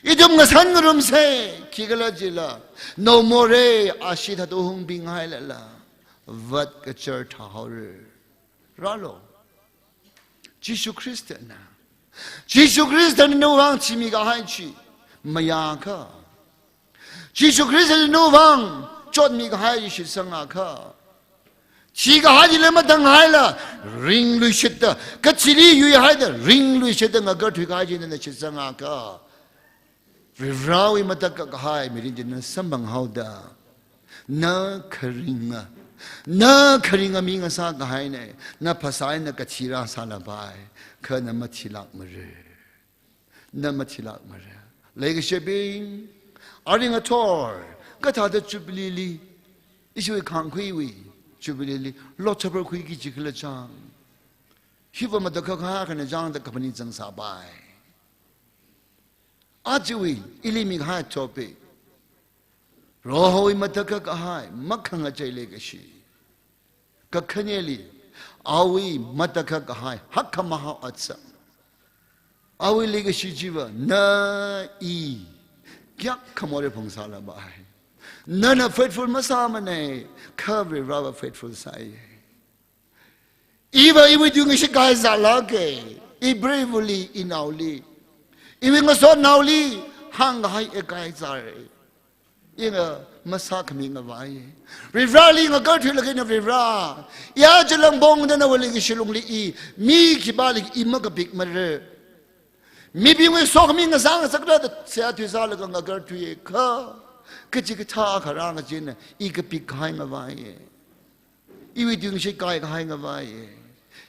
Ithum ngasan ngarumsa, khikhalajila. Nawui morei ashee thāda hungpinghailala. Vat kachar thāhaora. Rālu. Jishu Khristana. Jishu Khristana nawui vang thimikahai chi. Mayākha. Jishu Khristana nawui vang chotmikahai shitsangakha. Thikahai chili matanghaila, ringluishitda, kathili yuihaida, ringluishitda ngakarthuikahai chi nana shitsangakha. Varivarāwui matakhak kahai mirin chi nana samphanghaoda. Na kharinga, na kharinga mi ngasākahaina, na phasā eina kathi rāsālapai, kha na mathilākmara. Na mathilākmara. Leikashibing, arui ngathor, kathāda Jubilee li, ishiwui khangkhuiwui, Jubilee li, Lord Supper khuiki jikhala chang. Hiva matakhak kahai akhana chang da kaphaning zangsāpai. Ajawui, ili mikahai topic. Prohowui matakhak kahai, makhangachei leikashi. Kakhaneli, awui matakhak kahai, hakkhamahā otsak. Awui leikashi chiva, na i, kayākha morei phungsālapai. Nana faithful masāmana, kha Varivarāva faithful sāi. Iva iwui tui ngashitkahai zālāka, i preivali, inaoli. Iwui ngasotnaoli, hāngkahai ekai zāra. Ina masākhami ngavai. Varivarāli ngakarthuilaga ina Varivarā. Ya chalang pongda nawui leikashi lungli i, mi khipāli i makapikmara. Mibingwui sokhami ngasā ngasakra da seihā tui sālaga ngakarthuiakha. Kachikathā kharā ngachina, i kapikkahai ngavai. Iwui tui ngashitkahai ngavai.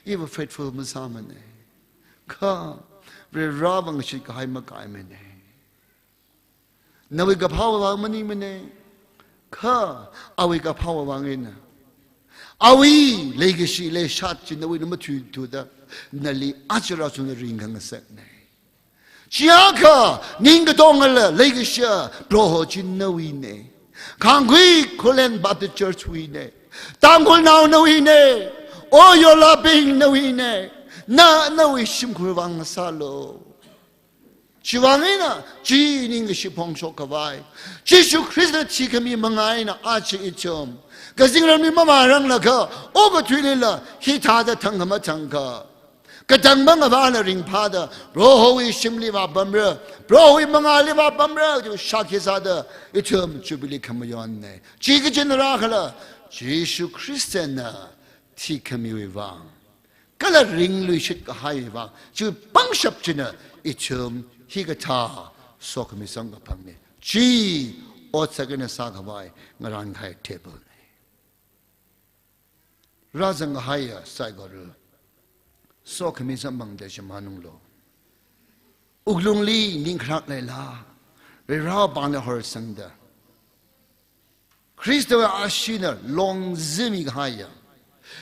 Iva faithful masāmana. Kha, Varivarāva ngashitkahai makaimana. Nawui kaphāwui vang maningmana. Kha, awui kaphāwui vang eina. Awui leikashi leishat chi nawuina mathuithuda, nali aja rāshungda ringkhangasakna. Chiakha, ningkatongala leikashiya, Proho chi nawuina. Khangkhui Khullen Baptist Church wuina. Tangkhulnao nawuina. O Yorlabing nawuina. Na, nawui shimkhur vang sālu. Chiwuivang eina, chi ningkashi phongshok khavai. Jishu Khristana thikhami manga eina aja ithum. Kazingramli mamāranglaga, okathuilila, hithāda thangkha mathangkha. Katang mangavāla ringphāda, Prohowui shimli vāpamra, Prohowui mangāli vāpamra, kaji shākhi sāda, ithum Jubilee khamayonna. Chi kachin rākhala, Jishu Khristana thikhamiwui vang, kala ringluishit kahaiwui vang, chi pangshap china ithum hikathā sokhami samkaphangna. Chi otsak eina sākhavai ngarānkahai table na. Rāzang kahaiya saikora sokhami samphangda shim hanunglu. Wuklungli ningkharak leila, Varivarā pāngli horsangda, Khristawui ashina longzimi kahaiya,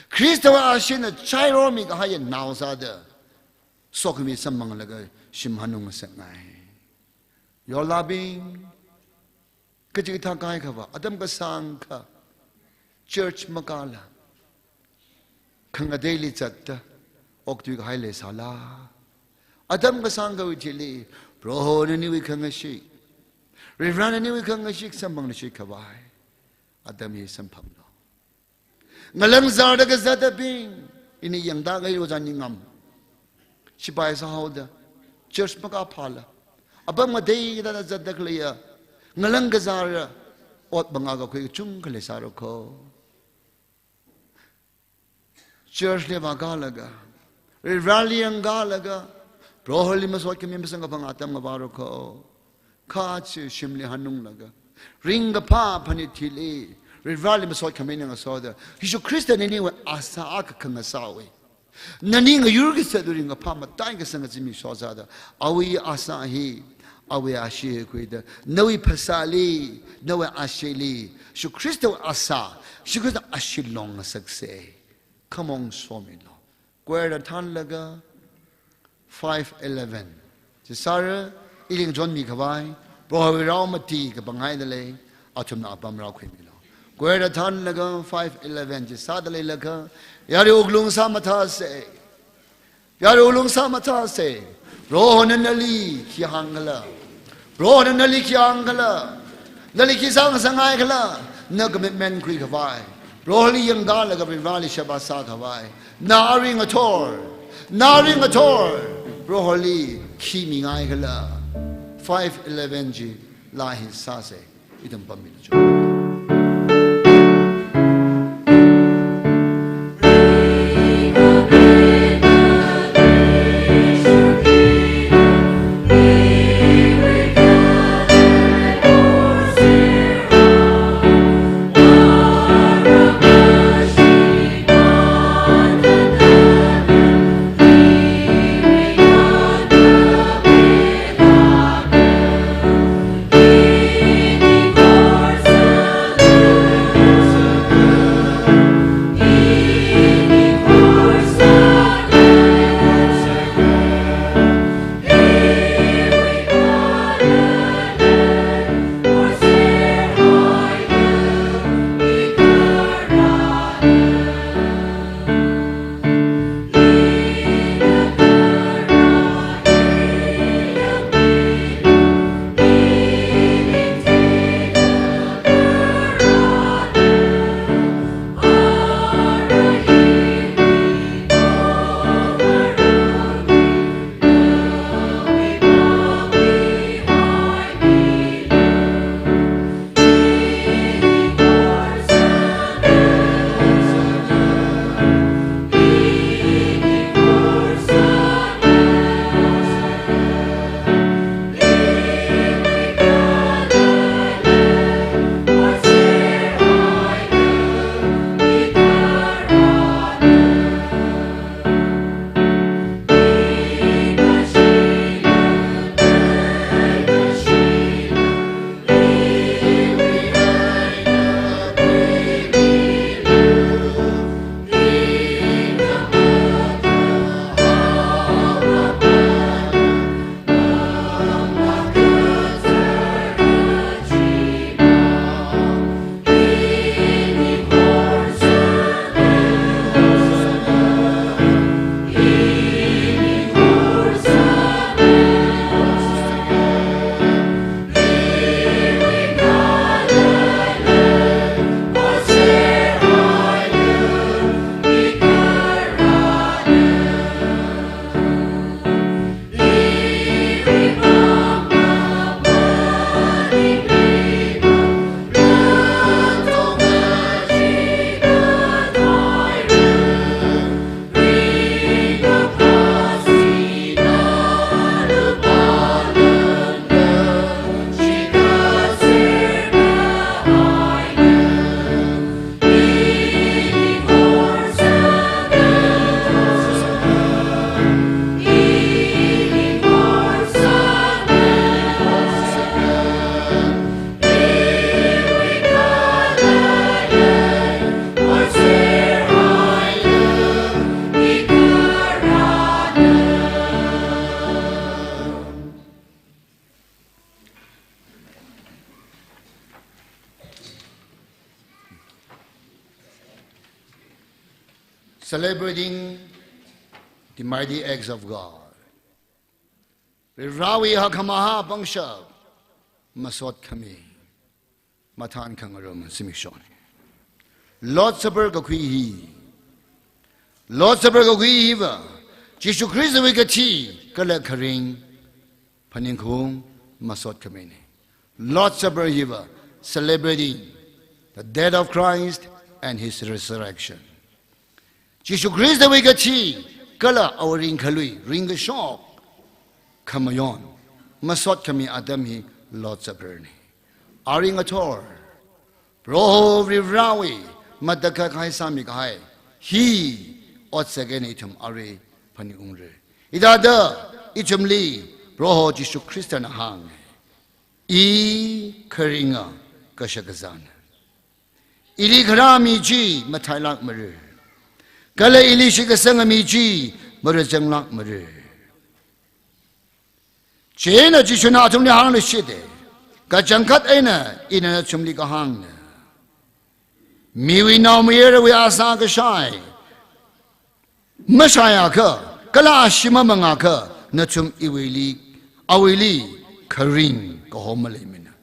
Khristawui ashina chairormi kahaiya nao sāda, sokhami samphanglaga shim hanung ngasakngai. Yorlābing, kachikathā kaikhava, atam kasāngkha church makāla, khangateili zatda oktui kahai leisāla, atam kasāngkhawui thili, Proho naniwui khangashik, Varivarā naniwui khangashik samphangluishit khavai atam hi samphanglu. Ngalang kazarda kazatabing, ini yangda khalei ojā Ningam, sipai sāhaoda, church makāphāla, apam ngateida zatda khaleiya, ngalang kazara, ot mangā kakhui kachungkha leisāra kho. Church li vākālaga, Varivarāli yangkālaga, Proholi masot khami masang kaphang atam ngavāra kho. Kha chi shimli hanunglaga, ringkaphā phanit hili, Varivarāli masot khami eina ngasoda, Jishu Khrista naniwui asā akha khangasāwui, nani ngayur kazatwui ringkaphā mataikasang kazimi sosāda, awui asā hi, awui ashee khuida, nawui phasāli, nawui asheeli, Jishu Khristawui asā, Jishu Khrista ashee long ngasaksa. Khamong somilu. Choir da thānlaga five eleven chi sāra, ili ngachonmi khavai, Prohowui rao mati kapanghaida lei, athumna apam rākhuimilu. Choir da thānlaga five eleven chi sāda leilakha, yari wuklung sāmathāsa. Yari wuklung sāmathāsa. Prohona nali khi hāngkhala, Prohona nali khi hāngkhala, nali khi sāngasakngaikhala, na commitment khui khavai, Proholi yangkālaga Varivarāli sheba sākhavai, na ari ngathor, na ari ngathor, Proholi khi mingaikhala, five eleven chi laa hi sāsa. Ithum pammilu cho. Celebrating the mighty acts of God. Varivarāwui hakkhamahā pangshap masot khami mathān khangarum zimikshoni. Lord's Supper kakhui hi, Lord's Supper kakhui hiva Jishu Khristawui kathi kala kharing phaningkhaung masot khamine. Lord's Supper hiva celebrating the death of Christ and his resurrection. Jishu Khristawui kathi kala awui ringkhalui, ringkashok khamayon masot khami atam hi Lord's Supper ne. Arui ngathor Proho Varivarāwui matakhak hai sāmi kahai hi otsak eina ithum arui phaningungra. Hithāda ithumli Proho Jishu Khristana hānga, I kharinga kashakazāna. Ili kharā mi chi mathailākmara, kala ili shitkasanga mi chi marāzanglākmara. Chieina Jishuna athumli hāngluishita, kachangkhat eina ina nathumli kahāngna, miwui naomayarawui asā kashai mashaiakha, kala ashee mamangakha, nathum iwuili, awuili kharing kahom maleimana.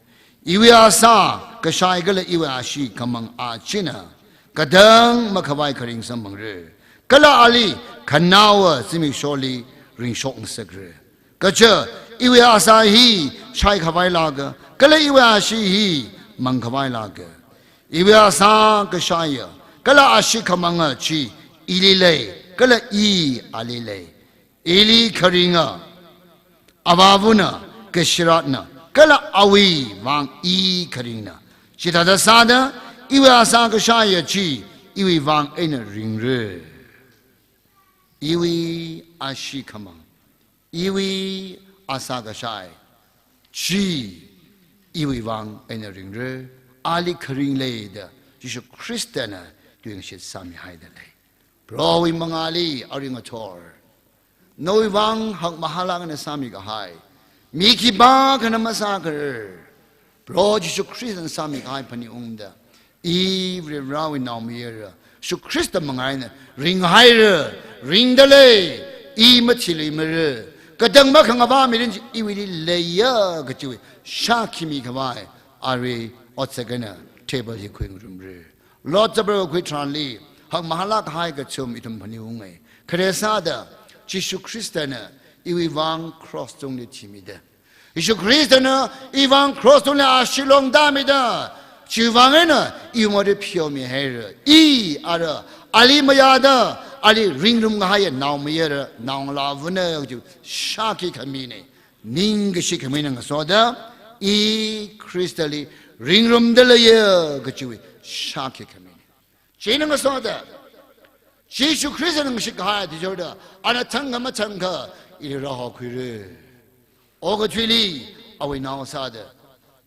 Iwui asā kashai kala iwui ashee khamang achina katang makhavai kharing samphangra, kala ali khanaowa zimiksholi ringshok ngasakra. Kaja iwui asā hi shaikhavai laga, kala iwui ashee hi mangkhavai laga. Iwui asā kashaiya kala ashee khamanga chi ili lei, kala I ali lei. Ili kharinga Avāvana, Kashiratna, kala awui vang I kharingna. Chithāda sāda iwui asā kashaiya chi iwui vang eina ringra. Iwui ashee khamang, iwui asā kashai chi iwui vang eina ringra. Ali kharing lei da Jishu Khristana tuingashit sāmihaida lei. Prohowui mangāli arui ngathor nawui vang hakmahālāk eina sāmi kahai mi khipākhana masākharar, Proho Jishu Khristana sāmi kahai phaningungda, I Varivarāwui naomayara, Jishu Khrista mangā eina ringhaira, ringda lei, I mathiluimara, katang makhangavā mirin chi iwuili leiya kachiwui shākhi mikhavai arui otsak eina table hi khuingarumra. Lord's Supper kakhui tharanli hakmahālāk kahai kachum ithum phaningunga. Khare sāda Jishu Khristana iwui vang cross tungli thimida, Jishu Khristana iwui vang cross tungli ashee longtāmida, chiwui vang eina iwui morei pheomihaira. I ara ali mayāda ali ringrumkahaiya naomayara, naongalāvana kaji shākhi khamine. Ningkashi khamina ngasoda I Khristali ringrumda leiya kachiwui shākhi khamine. Chieina ngasoda Jishu Khristana ngashit kahai athishurda ana thangkha mathangkha ili rāhokhuira. Okathuili awui nao sāda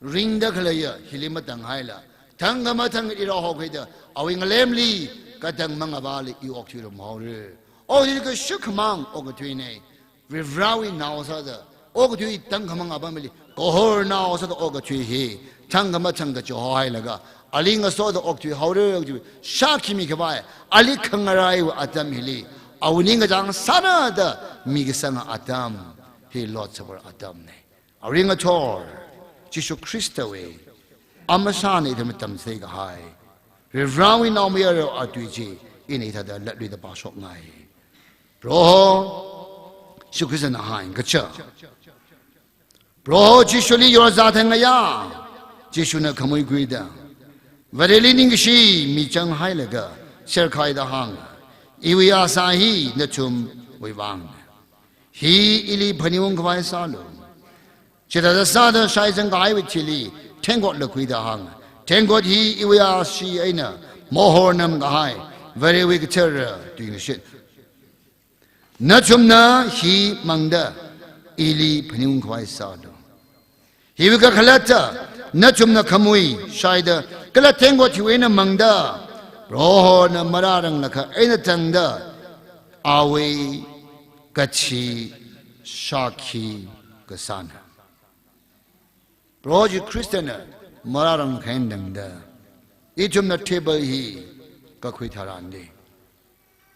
ringda khaleiya hili matanghaila, thangkha mathang ili rāhokhuida awui ngalemli katang mangavāli I okthuirumhaora. Okathui kashuk khamang okathuine. Varivarāwui nao sāda okathui tangkhamang apamli kahor nao sāda okathui hi thangkha mathangkha chihohailaga ali ngasoda okthuihaora kaji shākhi mikhavai, ali khangaraiwui atam hili awui ningkachāng sānada mikasanga atam hi Lord's Supper atamne. Arui ngathor Jishu Khristawui amashana ithumli tamchithei kahai Varivarāwui naomayara atui chi ina hithāda latluida pāshokngai. Proho Jishu Khristana hānga kaja, Proho Jishuli yorzā thang ngayā, Jishuna khamui khuida Vareli ningkashi michang hailaga serkhaida hānga, iwui asā hi nathumwui vang. Hi ili phaningungkha vai sālu. Chithāda sāda shaizang kahaiwui thili tengkot lakhuida hānga, tengkot hi iwui ashee eina mohor namkahai Varewui kathara tuingashit. Nathumna hi mangda ili phaningungkha vai sālu. Hiwui kakhalatta nathumna khamui shaida kala tengkot hiwui eina mangda, Prohona marāranglakha eina tangda awui kathi shākhi kasāna. Proho Jishu Khristana marāranglakha eina tangda ithumna table hi kakhui tharanli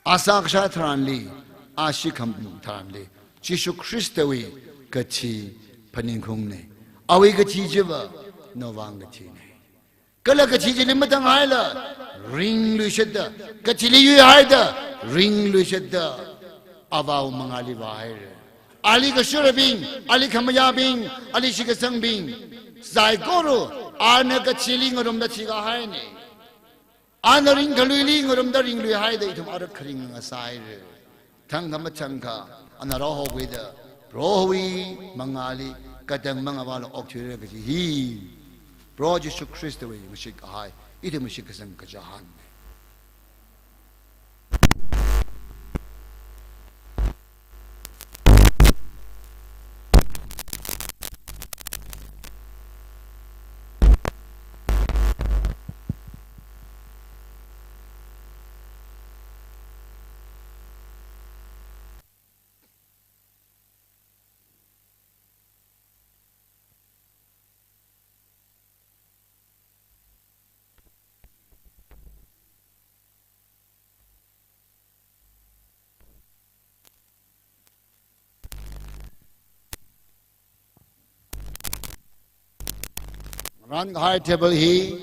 A sākashā tharanli, a shikhami tharanli, Jishu Khristawui kathi phaningungna. Awui kathi chiva nawui vang kathina. Kala kathi chili matānghaila, ringluishitda, kathili yuihaida, ringluishitda, Avāwui mangāli vāhaira. Ali kashurabing, ali khamayābing, ali shitkasangbing, saikora, ana kathili ngarumda thikahaina. Ana ringkaluili ngarumda ringluihaida ithum ara kharing ngasāhaira. Thangkha mathangkha, ana rāhokhuida, Prohowui mangāli, katang mangāvāla okthuira kaji hi, Proho Jishu Khristawui mashit kahai, ithum mashitkasang kachihān. Ngarānkahai table hi,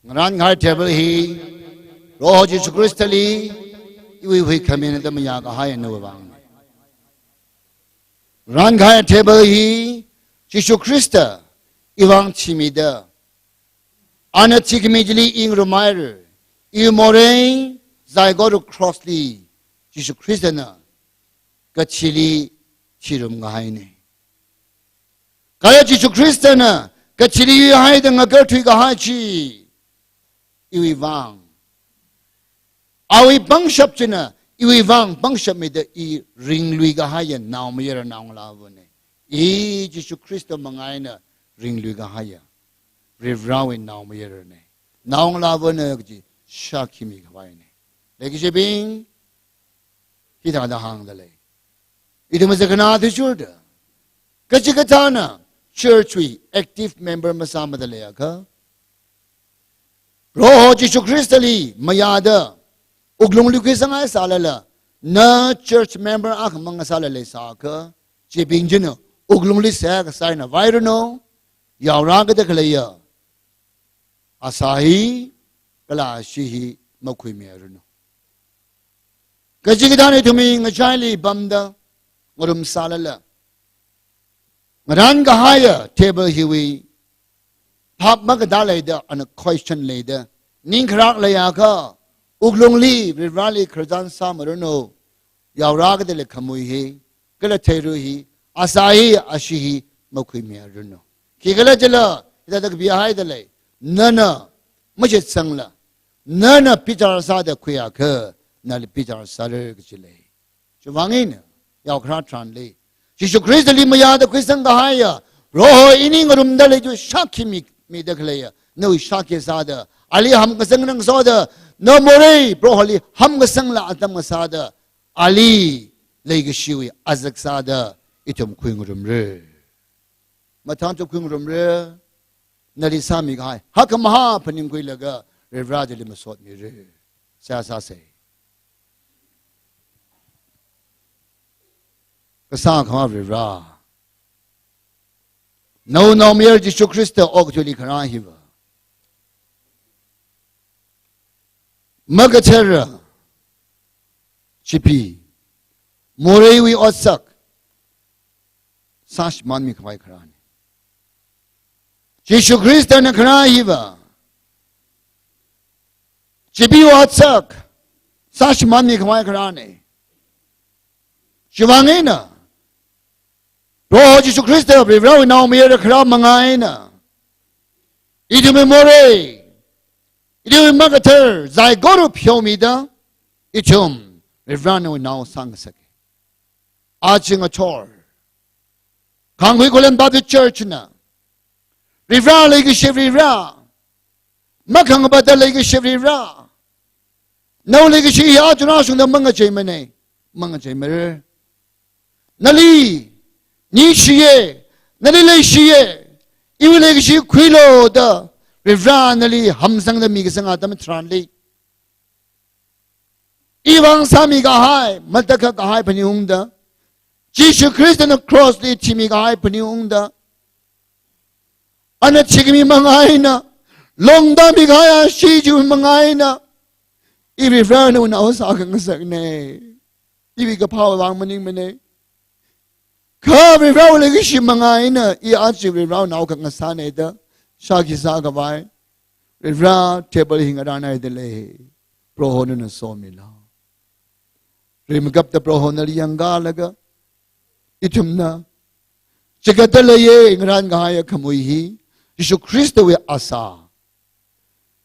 ngarānkahai table hi, Proho Jishu Khristali, iwui huikhamina da mayākahai nawui vang. Ngarānkahai table hi, Jishu Khrista, iwui vang thimida, ana thikhami chili i ngarumhaira, iwui morei, saikora cross li, Jishu Khristana, kathili thirum kahaina. Kala Jishu Khristana kathili yuihaida ngakarthui kahai chi, iwui vang. Awui pangshap china, iwui vang pangshap mida i ringlui kahaiya naomayara naongalāvana. I Jishu Khrista mangā eina ringlui kahaiya Varivarāwui naomayarana. Naongalāvana kaji shākhi mikahaina. Leikashibing, hithāda hāngda lei. Ithum mazakhana thushurda, kachikathāna church wui active member masāmada leiakha, Proho Jishu Khristali mayāda, wuklungli khuisanghai sālala, na church member akhamang sālala leisāakha, chibing china wuklungli seihakasā eina vairanu, yaorākada khaleiya asā hi, kala ashi hi makhuimiaranu. Kachikathāna ithumwui ngachaili pamda, ngarum sālala, ngarānkahaiya table hiwui phap makatā leida, ana question leida, ningkharak leiakha, wuklungli, Varivarāli khararchan sāmaranu, yaorākada lei khamui hi, kala theirui hi, asā hi, ashi hi, makhuimiaranu. Khikhalajila, hithāda kapihaida lei, nana mashitsangla, nana bichar sāda khuiakha, nali bichar sāra kaji lei. Chiwui vang eina, yaokharā tharanli, Jishu Khristali mayāda khuisangkahaiya Proho ini ngarumda lei chi shākhi mi, mida khaleiya, nawui shākhi sāda, ali hamkasang ngasoda, na morei Proholi hamkasangla atam ngasāda, ali leikashiwui azak sāda, ithum khuingarumra. Mathang chu khuingarumra, nali sāmikahai hakkhamahā phaningkhuilaga Varivarā chili masotmira. Seihā sāsa. Kasā Akhama Varivarā, nawui naomayara Jishu Khrista okathuili kharā hiva makathara chipi, moreiwui otsak sāshimānmikhavai kharāna. Jishu Khristana kharā hiva chipiwui otsak sāshimānmikhavai kharāna. Chiwui vang eina, Proho Jishu Khrista Varivarāwui naomayara kharā mangā eina, ithumwui morei, ithumwui makathar saikora pheomida, ithum Varivarāwui nao sāngasaka. Aja ngachor, Khangkhui Khullen Baptist Church na, Varivarā leikashi Varivarā, makhangapata leikashi Varivarā, nawui leikashi hi aja rāshungda mangacheimana, mangacheimara. Nali ningshiya, nali leishiya, iwui leikashi khuilu da, Varivarana nali hamsangda mikasang atam tharanli, iwui vang sāmikahai, matakhak kahai phaningung da, Jishu Khristana cross li thimikahai phaningung da, ana thikhami manga eina, longda mikahai ashee chiwui manga eina, i Varivarana unao sākhangasakna. Iwui kaphāwui vang maningmana. Kha Varivarawui leikashi manga eina i aja Varivarawui nao khangasakna da shākhi sākhavai, Varivara table hi ngarānhaida lei. Prohona nana somilu. Rimeikapta Prohonali yangkalaga, ithumna chigatda leiya ngarānkahaiya khamui hi, Jishu Khristawui asā.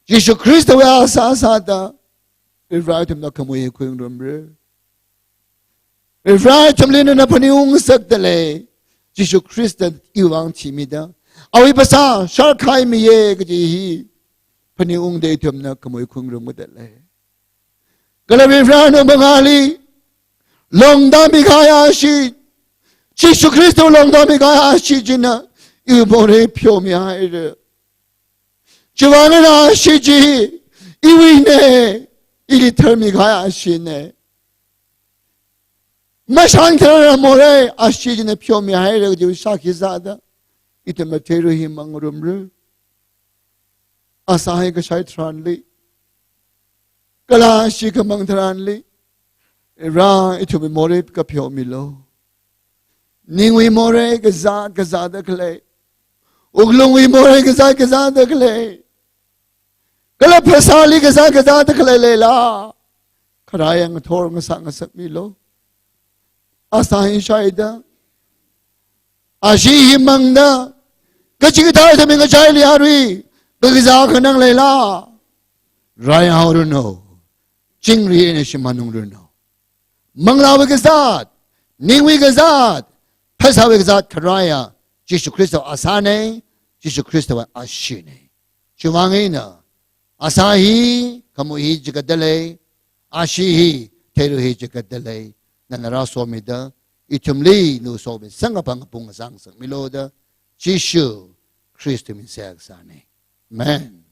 Jishu Khristawui asā sāda, Varivara ithumna khamui hi khuingarumra. Varivara ithumli nana phaningung ngasakda lei. Jishu Khristana iwui vang thimida, awui phasā sharkhaimeya kaji hi phaningungda ithumna khamui khuingarumda lei. Kala Varivarana mangali, longda mikahai ashee, Jishu Khrista longda mikahai ashee china iwui morei pheomihaira. Chiwui vang eina ashee chi iwuina, ili tharmikahai asheena. Mashāntharar morei ashee china pheomihaira kajiwui shākhi sāda, ithumna theirui hi mangngarumra. Asā hi kashai tharanli, kala ashee khamang tharanli, Varivara ithumwui morei kapheomilu. Ningwui morei kazāt kazātda khalei, wuklungwui morei kazāt kazātda khalei, kala phasāli kazāt kazātda khalei leila, kharā yang ngathor ngasā ngasakmilu. Asā hi shaida, ashee hi mangda, kachikathā ithumwui ngachaili arui kakazā khanang leila, raihaoranu. Chingri eina shim hanungranu. Manglāwui kazāt, ningwui kazāt, phasāwui kazāt kharāya Jishu Khristawui asāna, Jishu Khristawui asheena. Chiwui vang eina, asā hi, khamui hi chigatda lei, ashee hi, theirui hi chigatda lei, nana rāsomida, ithumli nasomi samkaphang apong sāngasakmilu da, Jishu Khristawui mingli seihā kasāna. Amen.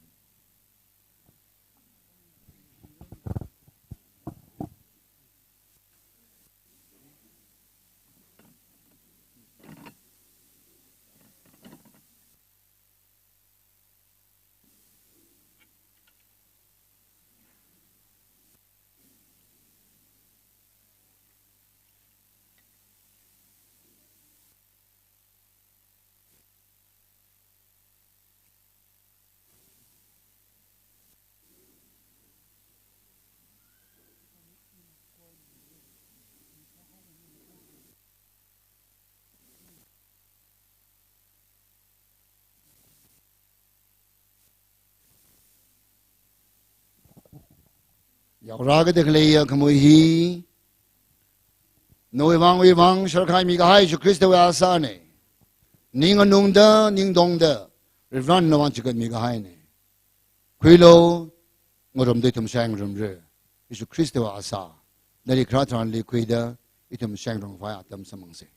Yaorākida khaleiya khamui hi, nawui vang iwui vang sharkhaimi kahai Jishu Khristawui asāna. Ning nganungda, ning tongda, Varivarana nawui vang chigatmikahaina. Khuilu, ngarumda ithum shāngarumra. Jishu Khristawui asā, nali kharā tharanli khuida, ithum shāngarumkhavai atam samphangsa.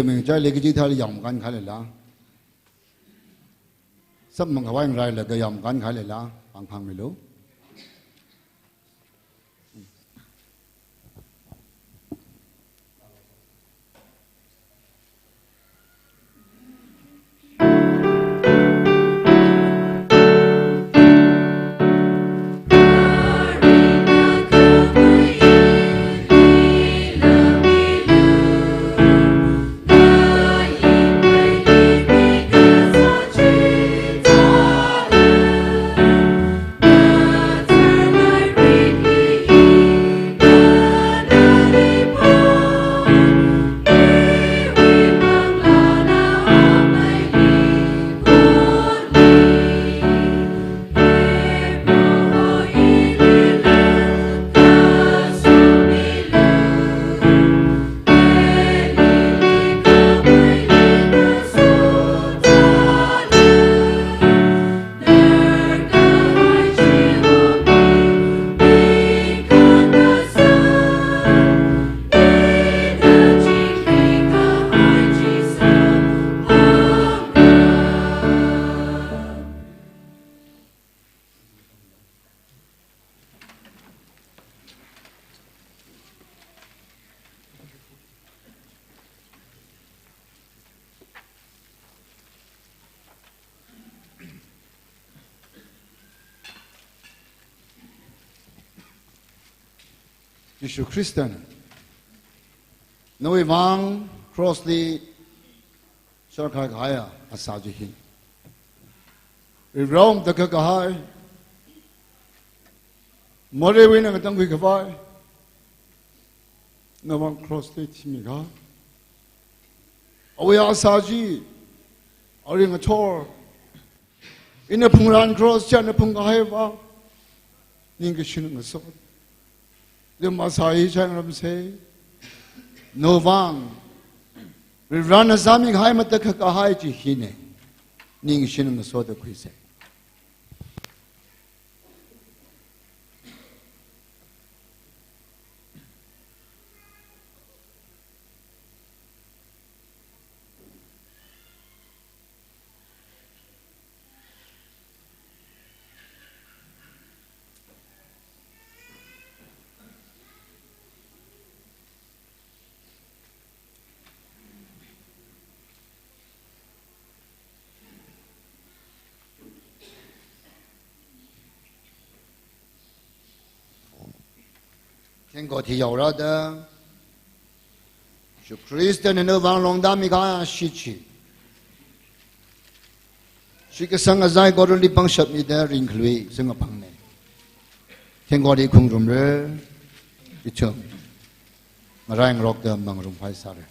Ming chai leki ji thali yam kan khalei la. Sap mang khavai ngai laga yam kan khalei la. Pang pang milu. Jishu Khristana nawui vang cross li shākahai asā chi hi. Rirao matakhak kahai, mareiwui eina ngatangkhui khavai, nawui vang cross li thimikha. Awui asā chi, aring athor, ina phungran cross chi ana phungkahai vang, ningkashi eina ngasot. Lim asā hi chang ramse. Nawui vang, rirana zāmikahai matakhak kahai chi hina. Ningkashi eina ngasot da khuise. Thengkot hi yaora da, Jishu Khristana nawui vang longda mikahai ashee chi, shitkasang azai korali pangshap mida ringkhalui singapangna. Thengkot hi khungrumra, ithum ngarai ngarokda mangarum phai sāra.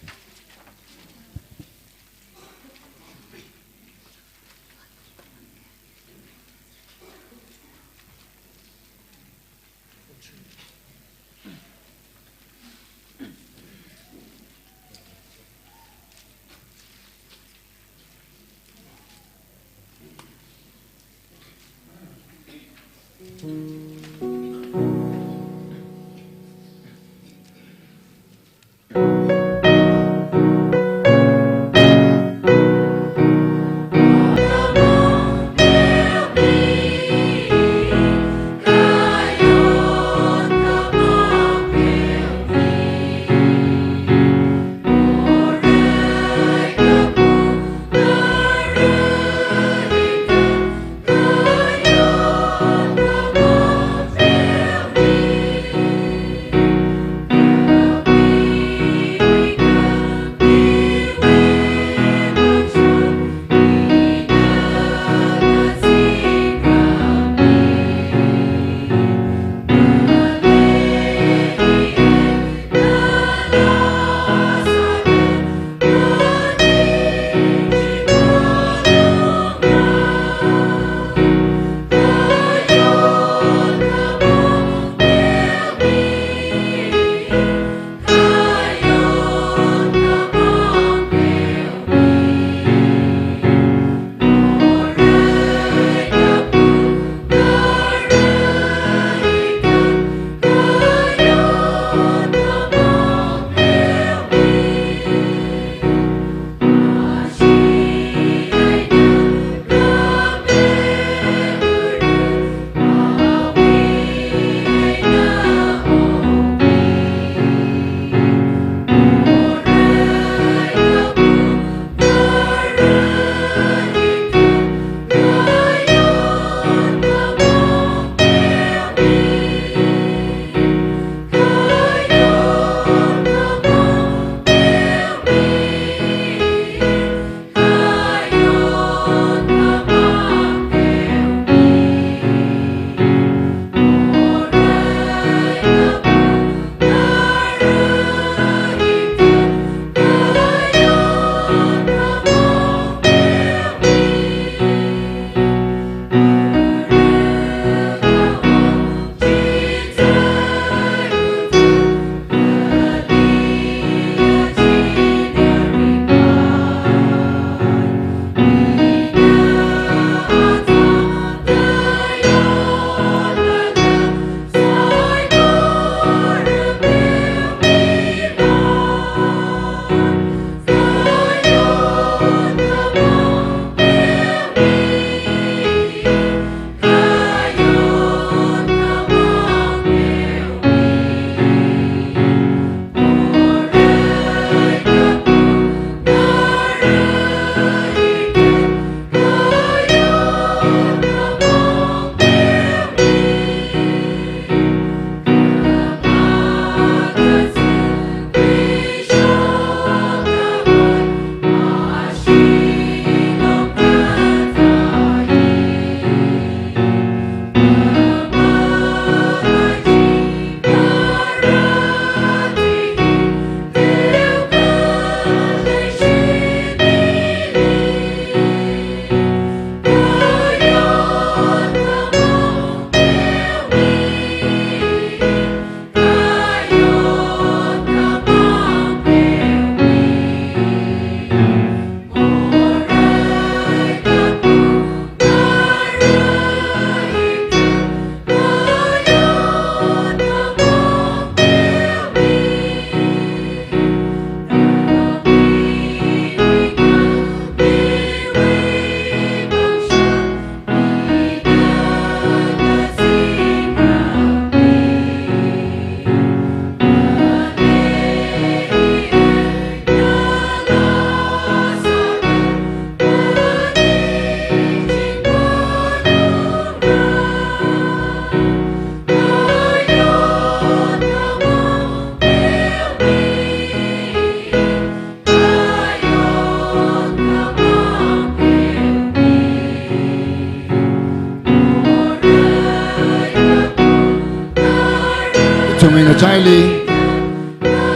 Ithumwui ngachaili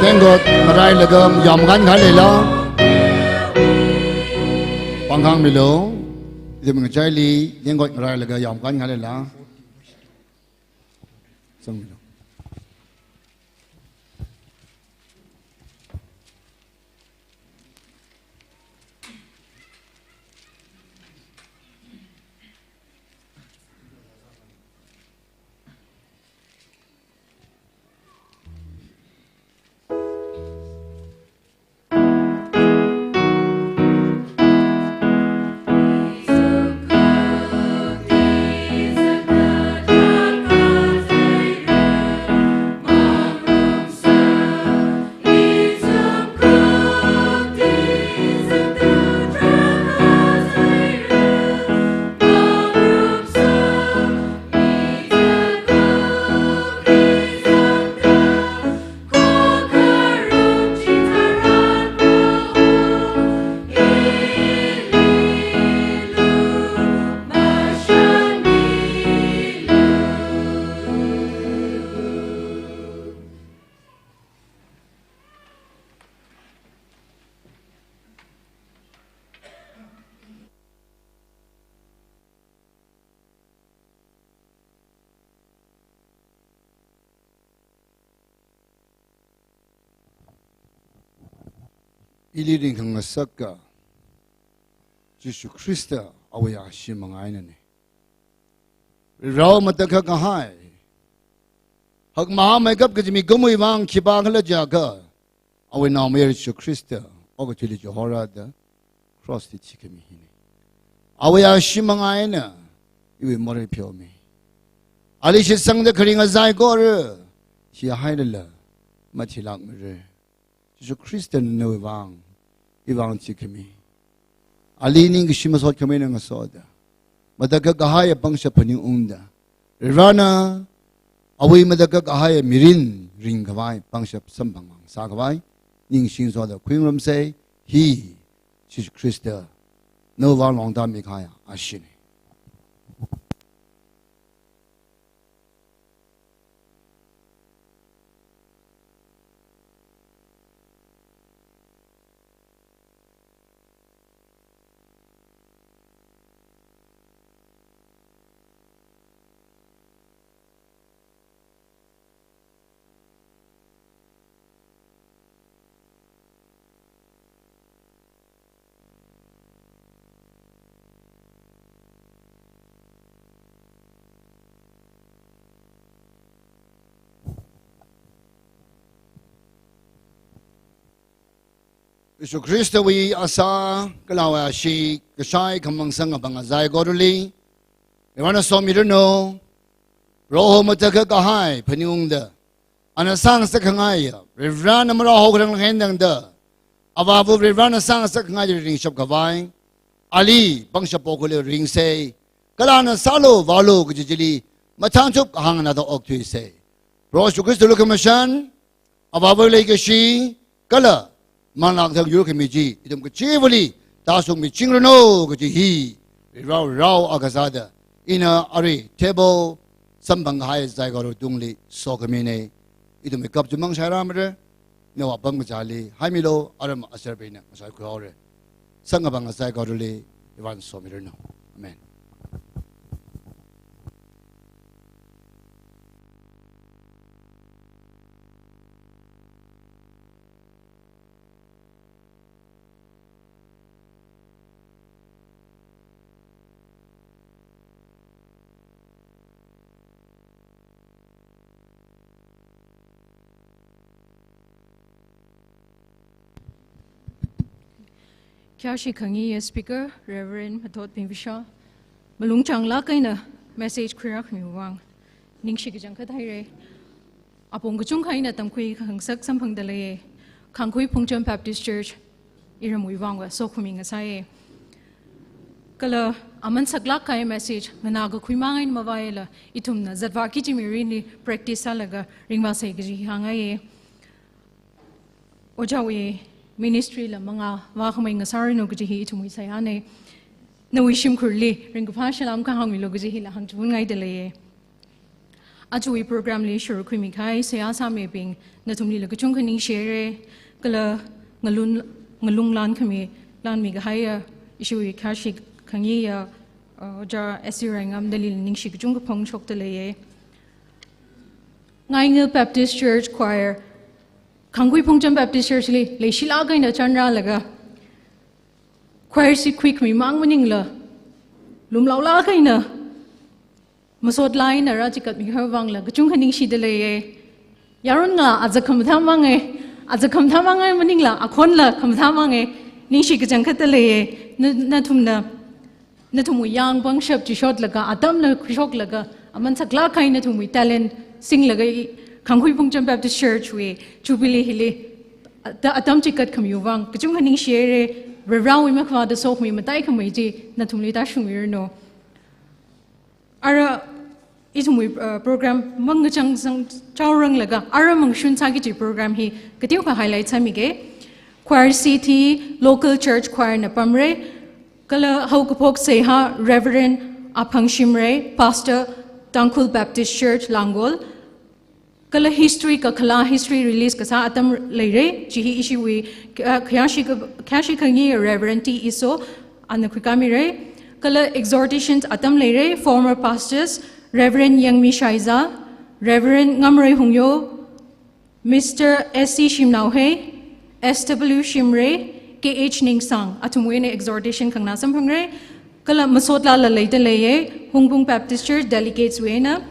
yāngkot ngarailaga yāmkān kahai leila pāngkhāngmilu. Ithumwui ngachaili yāngkot ngarailaga yāmkān kahai leila zangmilu. Ili ringkhangasaka Jishu Khrista awui ashee manga einana. Rao matakhak kahai, hakmahāmeikap kaji mikumowui vang khipākhala jiakha, awui naomayara Jishu Khrista okathuili chihorāda cross li thikhami hina. Awui ashee manga eina iwui morei pheomi. Ali shitsangda kharing azai kora thihailala mathilākmara. Jishu Khristana nawui vang, iwui vang thikhami. Ali ningkashi masot khamei eina ngasoda, matakhak kahaiya pangshap phaningungda, Varivarana awui matakhak kahaiya mirin ringkhavai pangshap samphang mang sākhavai ningshi ngasoda khuingarumsa. Hi Jishu Khrista nawui vang longda mikahaiya asheena. Jishu Khristawui asā kala awui ashee kashai khamang sangkapam azai korali Varivarana somiranu. Proho matakhak kahai phaningungda, ana sāngasak khangaiya Varivarana marao hokharang langhen tangda, Avāva Varivarana sāngasak khangaiya ringshap khavai, ali pangshap pokhuili ringsa, kala ana sālu vālu kaji chili mathānchup kahāng nada okthuisa. Proho Jishu Khristawui lukhamashan, Avāvawui leikashi, kala manglā kathang yurkhami chi ithum kachivali tāshungmichingranu kaji hi Varivara rao akha sāda ina arui table samphang kahai azai kora tungli sokhamina. Ithum mikap chumang shairāmara, nawui apam kachāli haimilu, aram asherbingna masai khuihaora. Sangkapam azai korali Varivarana somiranu. Amen. Khayāshi khangayi speaker, Reverend Mathotbing Vishal, malung chānglāk eina message khuirākhamiwui vang ningshi kachangkhat haira. Apong kachungkha eina tamkhui khangasak samphangda leiya. Khangkhui Phungcham Baptist Church iramwui vangva sokhami ngasāya. Kala aman saklāk kahai message nganā kakhui mang eina mavāyala, ithumna zatvāki kaji mirinli practice sālaga ringvāsa kaji hāngngaiya. Ojāwui ministry la mangā vākhamei ngasāranu kaji hi ithumwui seihāna. Nawui shimkhurli ringkaphā salam kahāngmilu kaji hila hāngchiphun ngaida leiya. Ajawui program li shurkhuimi kahai seihā sāmibing nathumlila kachungkha ningshire, kala ngalung, ngalung lānkhami, lānmi kahaiya ishiwui khayāshi khangayiya, uh, Ojā S C Raingam dalila ningshi kachungkha phongshokda leiye. Ngainga Baptist Church Choir, Khangkhui Phungcham Baptist Church li leishilāk eina chānrālaga, choir seat khuikhami mang maningla, lumlaolāk eina masotlāk eina rāchikatmi kahai vangla kachungkha ningshida leiye. Yaron nga aja khamathā mange, aja khamathā mange maningla akhonla khamathā mange, ningshi kachangkhatta leiye. Na, nathumna, nathumwui yāng pangshap chishotlaga, atamla khuishoklaga, aman saklāk kahai nathumwui talent singlaga i, Khangkhui Phungcham Baptist Church wui Jubilee hili, ata-, atam chikatkhamiwui vang kachungkha ningshire, Varivarāwui makhavāta sokhami mataikhamei chi nathumli tāshungmiranu. Ara ithumwui, uh, program mang ngachang sang chaoranglaga, ara mangshun sāki kaji program hi kateokha highlight sāmige. Choir seat hi local church choir na pamre, kala haokaphok seihā Reverend Aphang Shimray, Pastor, Tangkhul Baptist Church, Langol. Kala history kakhalat, history release kasā atam leire, chi hi ishiwui, ah, khayāshi ka-, khayāshi khangayi Reverend T Iso, ana khuikāmire. Kala exhortations atam leire, former pastors, Reverend Yangmi Shaiza, Reverend Ngamrei Hungyo, Mister S C Shimnauhei, S W Shimray, K H Ningsang, athumwui eina exhortation khanganā samphangre, kala masotlākla leida leiye, Hungpung Baptist Church delegates wui eina,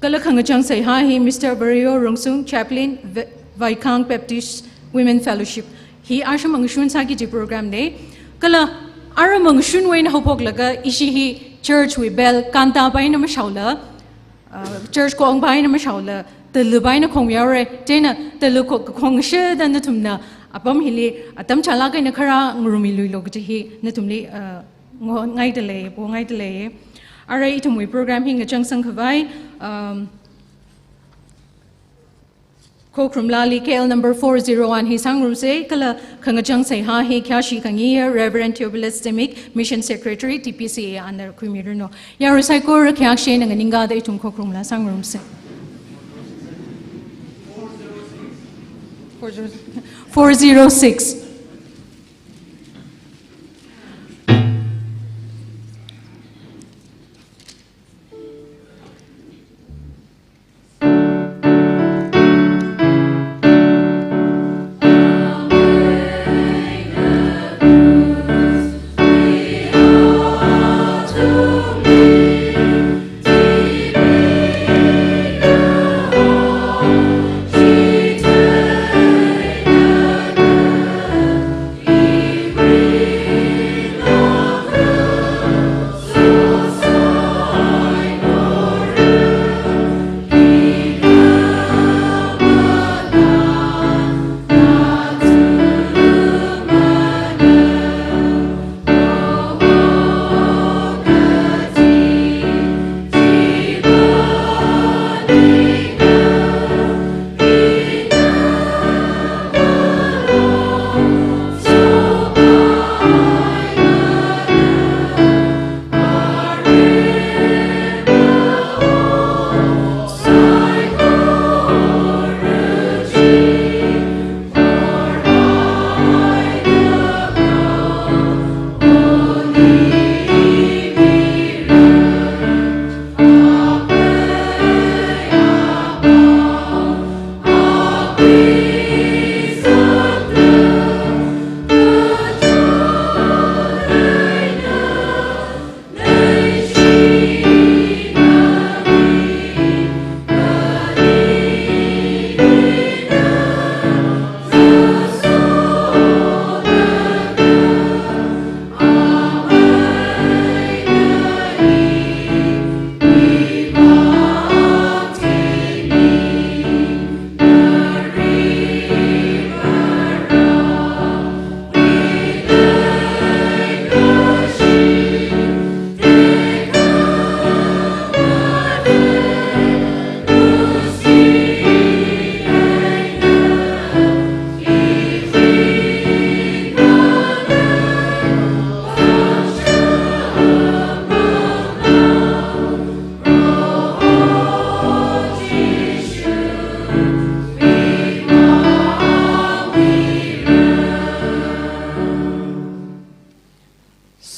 kala khangachang seihā hi Mister Vario Rungsung, Chaplain, Va-, Vaikhang Baptist Women Fellowship. Hi asham mangshun sāki kaji program ne, kala ara mangshunwui eina haophoklaga ishi hi church wui bell kānta pai eina mashaola, uh, church khong pai eina mashaola, talu pai eina khongmihaore, chieina talu kho-, khongshida nathumna apam hili atam chālāk eina kharā ngarumiluilu kaji hi nathumli, uh, ngo-, ngaida lei, pongaida lei. Ara ithumwui program hi ngachangsang khavai, um, Khokharum Lali K L number four zero one hi sāngarumse, kala khangachang seihā hi khayāshi khangayi Reverend Theophilus Zimik, Mission Secretary, T P C A, ana khuimiranu. Yarui saikora khayākshi eina nganingkada ithum Khokharum Lali sāngarumse. Four zero six.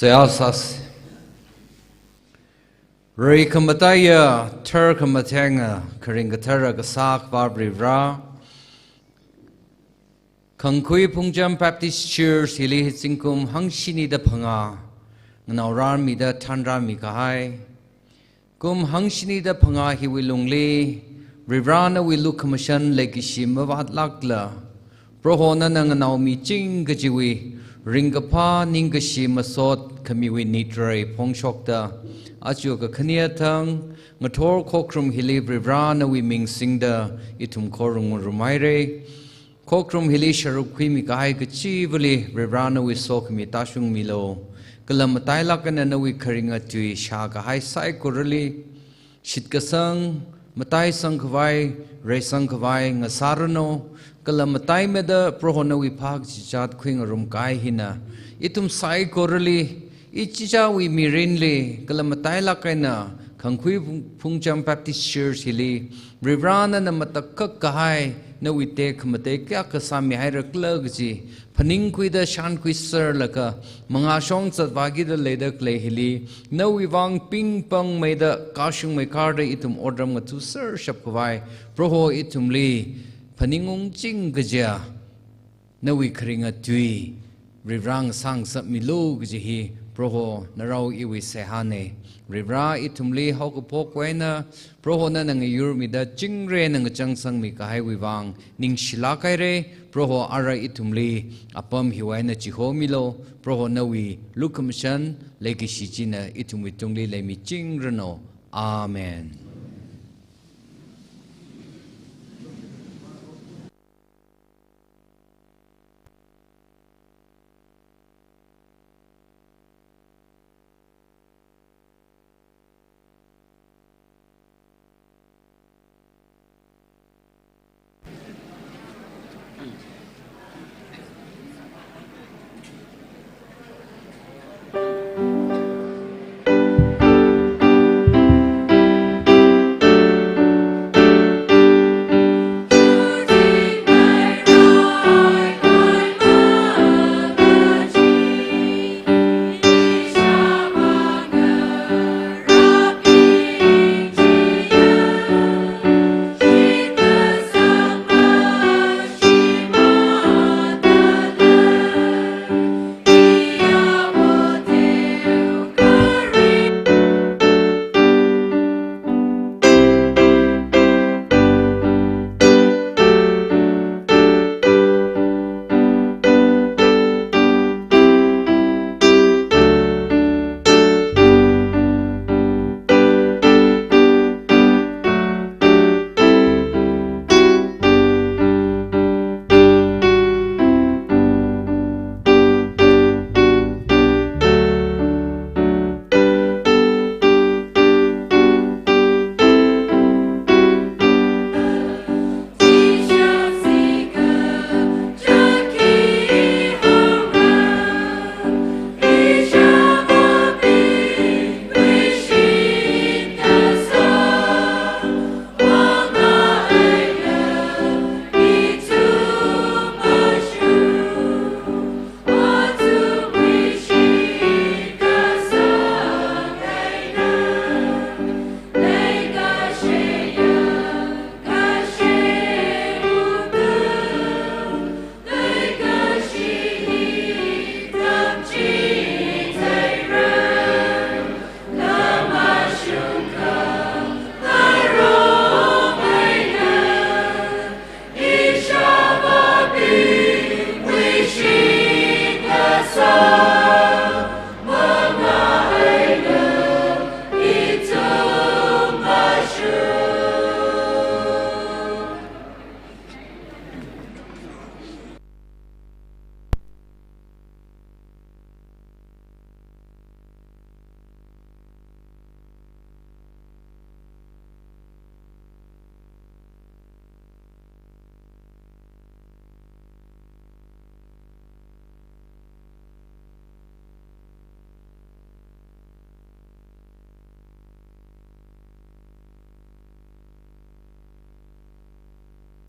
Seihā sāsa. Rai khamataiya, tharkhamatheng, kharing kathara kasā Akhava Varivara, Khangkhui Phungcham Baptist Church hili hi zingkum hangshinida phangā nganaorarmida thanrarmi kahai, kum hangshinida phangā hiwui lungli, Varivara nawui lukhamashan leikashi mavātlākla, Proho nana nganaomiching kajiwui ringkaphā ningkashi masot khamiwui nitrai phongshokta, aja kakhaneathang ngathor khokharum hili Varivara nawui ming singda ithum khorumngarumhaira. Khokharum hili sharuk khuimi kahai kachivali Varivara nawui sokhami tāshungmilu. Kala matailāk eina nawui kharinga tui shākahai saikorali, shitkasang, mataisangkhavai, reisangkhavai ngasāranu, kala mataimada Proho nawui phākachichat khuingarum kahai hina ithum saikorali, ichichāwui mirinli, kala matailāk eina Khangkhui Phung-, Phungcham Baptist Church hili, Varivara nana matakhak kahai nawui tekhamatei kayākha sāmihairakhala kaji phaningkhuida shānkhuiserlaga, mangāshong zatvākida leida khalei hili, nawui vang pingpangmeida kashungmeikharda ithum otram ngathusershap khavai, Proho ithumli phaningungung ching kajiya nawui kharinga tui Varivara ngasāngasakmilu kaji hi Proho narao iwui seihāna. Varivara ithumli haokaphokwui eina Proho nana ngayurmida chingri eina ngachangsangmi kahaiwui vang ningshilāk haira. Proho ara ithumli apam hiwui eina chihomilu. Proho nawui lukhamashan leikashi china ithumwui tungli leimichingranu. Amen.